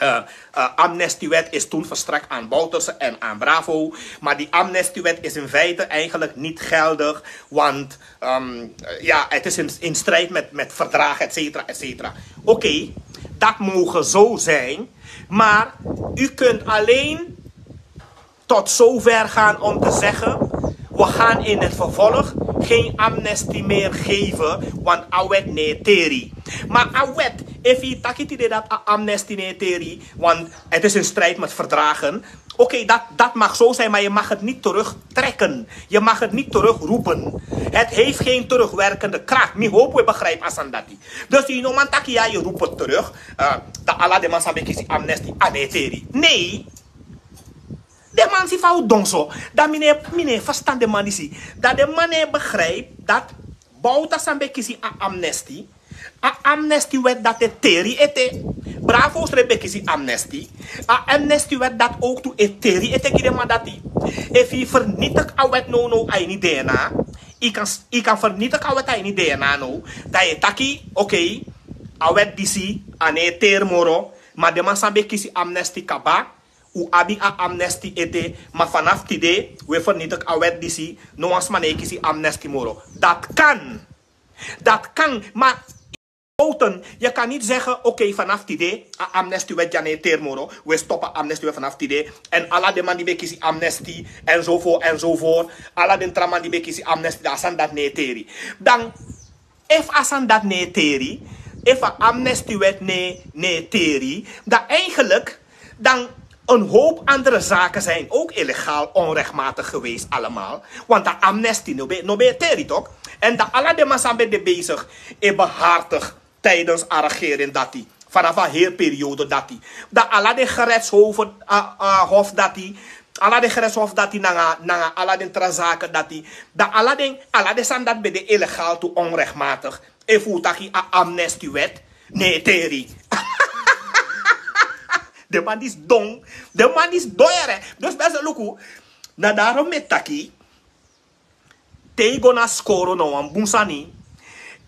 uh, uh, amnestiewet is toen verstrekt aan Bouterse en aan Bravo. Maar die amnestiewet is in feite eigenlijk niet geldig. Want um, ja, het is in, in strijd met, met verdragen, et cetera, et cetera. Oké, okay, dat mogen zo zijn. Maar u kunt alleen tot zover gaan om te zeggen: we gaan in het vervolg geen amnestie meer geven, want awet neteri. Maar awet, if je taki tide dat a amnesty neteri, want het is in strijd met verdragen. Oké, okay, dat, dat mag zo zijn, maar je mag het niet terugtrekken. Je mag het niet terugroepen. Het heeft geen terugwerkende kracht. Mi hoop we begrijpen asandati. Dus je no man taki ja, je roept het terug. Uh, dat ala de man sabi kisi amnesty a neteri. Nee. Den man si fa un don so. Dan mi no e- mi no e verstan den man disi. Dan den man no e begrijp dat Bouta san ben kisi a amnesty. A amnesty wet dat e teri ete. Bravo srefi ben kisi amnesty. A amnesty wet dat ook tu e teri ete gi den man dati. Efu yu vernietig a wet nownow a ini dna, yu kan yu kan vernietig a wet a ini dna now. Dan yu e taki, okay, a wet disi a no e teri moro. Ma den man san ben kisi amnesty kaba, un abi a amnesty ete, ma vanaf tide un e vernietig a wet disi. No wan sma no e kisi amnesty moro. Dat kan. Dat kan. Ma fouten, yu kan niet zeggen, okay, vanaf tide a amnesty wet ya no e teri moro. Un e stop a amnesty wet vanaf tide. En ala den man di ben kisi amnesty, enzovoort enzovoort. Ala den tra man di ben kisi amnesty, dan a sani dati no e teri. Dan, efu a sani dati no e teri, efu a amnesty wet no e- no e teri, dan eigenlijk dan een hoop andere zaken zijn ook illegaal, onrechtmatig geweest allemaal. Want de amnesty no ben- no ben e teri toch. En dan ala den man san ben de bezig e behartig tijdens a regering dati, vanaf a hele periode dati, dan ala den gerechtshoven, uh, uh, hof dati, ala den gerechtshof dati nanga nanga ala den tra zaken dati, dan ala den ala den sani dati ben de illegaal tu, onrechtmatig. Efu un taki a amnesty wet no e teri. Den man disi don. Den man disi don yere. Dus ben se luku. Na daarom mi e taki, te yu go na skoro na wan bun sani.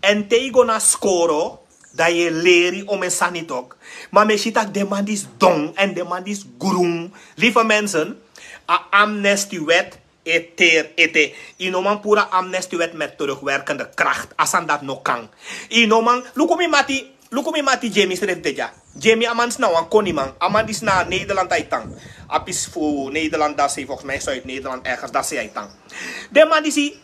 En te yu go na skoro, dan yu e leri omeni sani toch. Ma mi e si tak' den man disi don en den man disi grun. Lieve mensen, a amnesty wet e teri ete. Yu no man puru a amnesty wet met terugwerkende kracht. A sani dati no kan. Yu no man, luku mi mati, luku mi mati Jamie srefi de dya. Jamie, a man disi na wan koniman. A man disi na Nederland a e tan. A pisi fu Nederland dati sei, volgens mij Zuid-Nederland, ergens dati sei a e tan. Den man disi,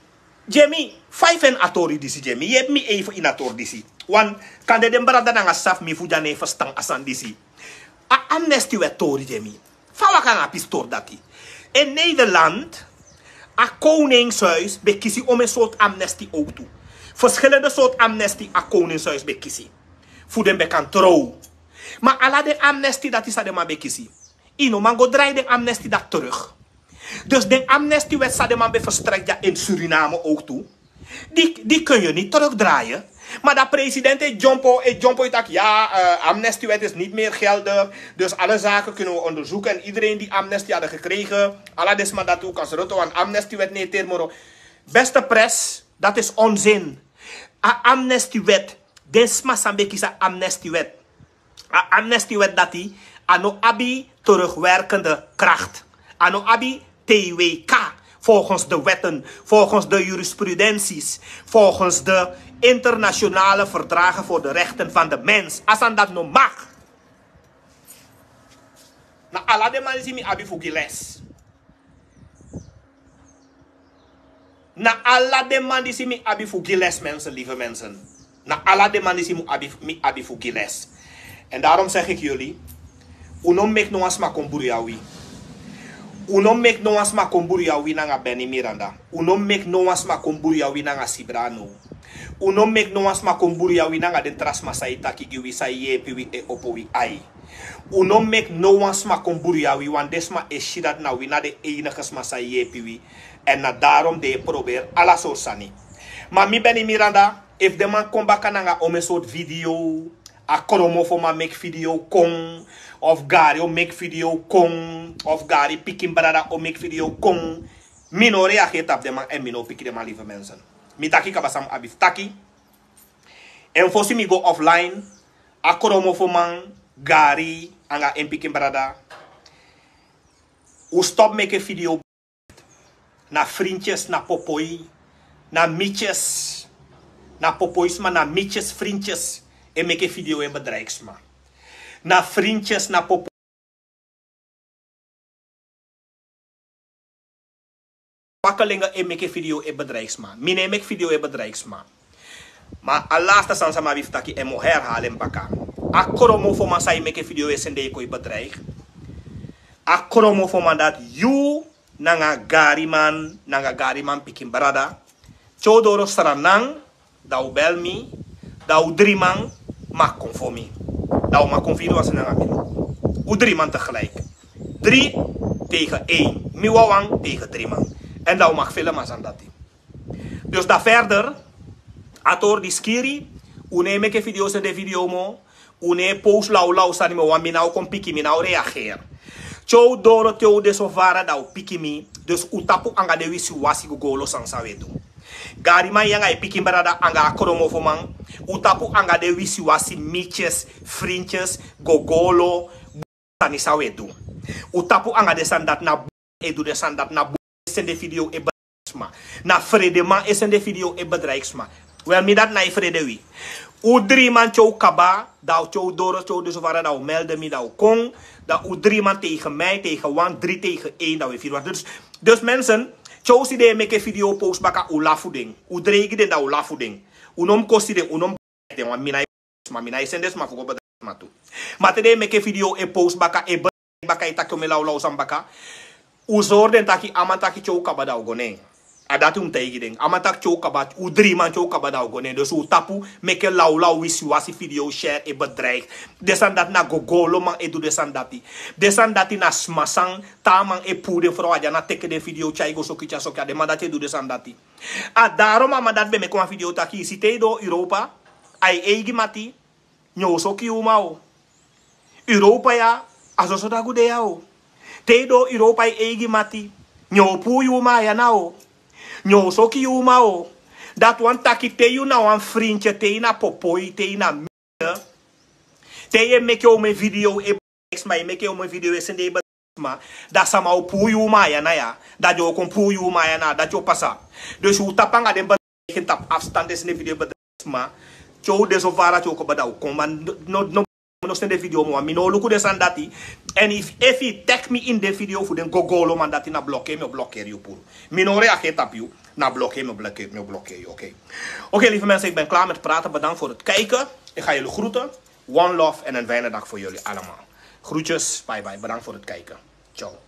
Jamie, fa yu feni a tori disi, Jamie? Yepi mi even ini a tori disi. Want kande den brada nanga sisa fu mi fu dya no e ferstan a sani disi. A amnesty wet tori, Jamie. Fa waka nanga a pisi tori dati? In Nederland, a koningshuis ben kisi omeni sortu amnesty ook tu. Verschillende sortu amnesty a koningshuis ben kisi, fu den ben kan trow. Ma ala den amnesty dati san den man ben kisi, yu no man go drai den amnesty dati terug. Dus den amnesty wet san den man ben verstrek dya in Suriname ook tu, die, die kun je niet terugdraaien. Maar dat president e dyompo, e dyompo, yu taki, ja, eh, amnestywet is niet meer geldig. Dus alle zaken kunnen we onderzoeken. En iedereen die amnesty hadden gekregen, ala den sma dati, u kan sroto, want amnestywet no e teri moro. Beste pres, dat is onzin. A amnestywet, den sma san ben kisi a amnestywet. A amnestywet dati, a no abi terugwerkende kracht. A no abi T W K, volgens de wetten, volgens de jurisprudenties, volgens de internationale verdragen voor de rechten van de mens. A sani dati no mag. Na ala den man disi mi abi fu gi les. Na ala den man disi mi abi fu gi les, mensen, lieve mensen. Na ala den man disi mi abi, mi abi fu gi les. En daarom zeg ik jullie, u no meki no wan sma kon bruya wi. U no meki no wan sma kon bruya wi nanga Benny Miranda. U no meki no wan sma kon bruya wi nanga Sibrano. Un no meki no wan sma kon buruya wi nanga den tra sma san e taki gi wi, san e yepi wi, e opo wi ai. Un no meki no wan sma kon buruya wi, want den sma e si dati na wi na den enige sma san e yepi wi. Èn na daarom den e proberi ala sortu sani. Ma mi Benny Miranda, efu den man kon baka nanga omen sortu video, a kromofoman meki video kon, of Gari o meki video kon, of Gari pikin brada o meki video kon, mi no reageri tapu den man èn mi no piki den man, lieve mensen. Mi taki kaba san mi abi fu taki. Èn fosi mi go offline, a kromofoman, Gari anga en pikin brada, un stop meki video. Na vriendjes, na popoi, na mietjes, na popoi sma, na mietjes, vriendjes e meki video e bedreig sma. Na vriendjes, na popoi, pakkelinge e meki video e bedreig sma. Mi no e meki video e bedreig sma. Ma a laatste sani san mi abi fu taki, èn mi o herhaal en baka. A kromofoman san e meki video e sende e kon e bedreig. A kromofoman dati yu nanga Gariman, nanga Gariman pikin brada. Te un doro Sranan, dan un bel mi, dan un dri man mag kon fu mi. Dan un mag kon firi wan sani nanga mi. Un dri man tegelijk. Drie tegen één. Mi wawan tegen dri man. Èn dan un mag filmen a sani dati. Dus dan verder, a tori di skiri, un no e meki video, sende video moo, un no e post lawlaw sani moo, want mi ná o kon piki, mi ná o reageri. Te un doro, te un de so fara, dan un piki mi. Dus un tapu anga den wisiwasi gogolo sani san un e du. Gariman, yu anga yu pikin brada anga a kromofoman, un tapu anga den wisiwasi mietjes, vriendjes, gogolo sani san un e du. Un tapu anga den sani dati, na e du den sani dati, na e sende video e bedreig sma. Na fredeman e sende video e bedreig sma. Wel, mi dati na e frede wi. Un dri man te un kaba, dan te un doro, te un de so fara, dan un melde mi, dan un kon, dan un dri man tegen mi, tegen wan, drie tegen één, dan un e firi wan. Dus, dus mensen, te un si den e meki video, post baka, un lafu den. Un dreigi den, dan un lafu den. Un no mus kosi den, un no mus den, want mi na e sma, mi na e sende sma fu go bedreig sma tu. Ma te den e meki video, e post baka, e bedreig baka, e taki omen lawlaw sani baka, un sori den taki, a man taki te un kaba dan un go, ne. A dati un mus taigi den. A man taki te un kaba, un dri man te un kaba dan un go, ne. Dus un tapu meki lawlaw, wisiwasi video, share e bedreig. Den sani dati na gogoloman e du den sani dati. Den sani dati na sma san taa man e puu den frow a dya, na teki den video tyai go soki, tyari soki, a den man dati e du den sani dati. A daarom a man dati ben meki wan video taki, yu si, te yu doo Europa, a yu eigi mati, yu o soki yu uman o. Europa ya, a soso dagu de ya o. Te yu doo Europa, yu eigi mati, yu o puu yu uman a yu ana o. Yu o soki yu uman o. Dati wani taki te yu na wan vriendje, te yu na popoi, te yu na mietje, te yu e meki omen video e bedreig sma, yu e meki omen video e sende e bedreig sma, dan sama o puu yu uman a yu ana ya, dan den o kon puu yu uman a yu ana, dati o pasa. Dus un tapu anga den bedreiging tapu afstand, e sende video e bedreig sma. Te un de so fara, te un kaba, dan un kon. Ma no, no, no, no sende video moo, mi no o luku den sani dati. En efu, efu yu tag mi ini den video fu den gogoloman dati, na blokeer mi o blokeer yu puru. Mi no o reageri tapu yu, na blokeer mi o blokeer, mi o blokeer yu, oké. Oké, lieve mensen, ik ben klaar met praten. Bedankt voor het kijken. Ik ga jullie groeten. One love en een fijne dag voor jullie allemaal. Groetjes, bye bye. Bedankt voor het kijken. Ciao.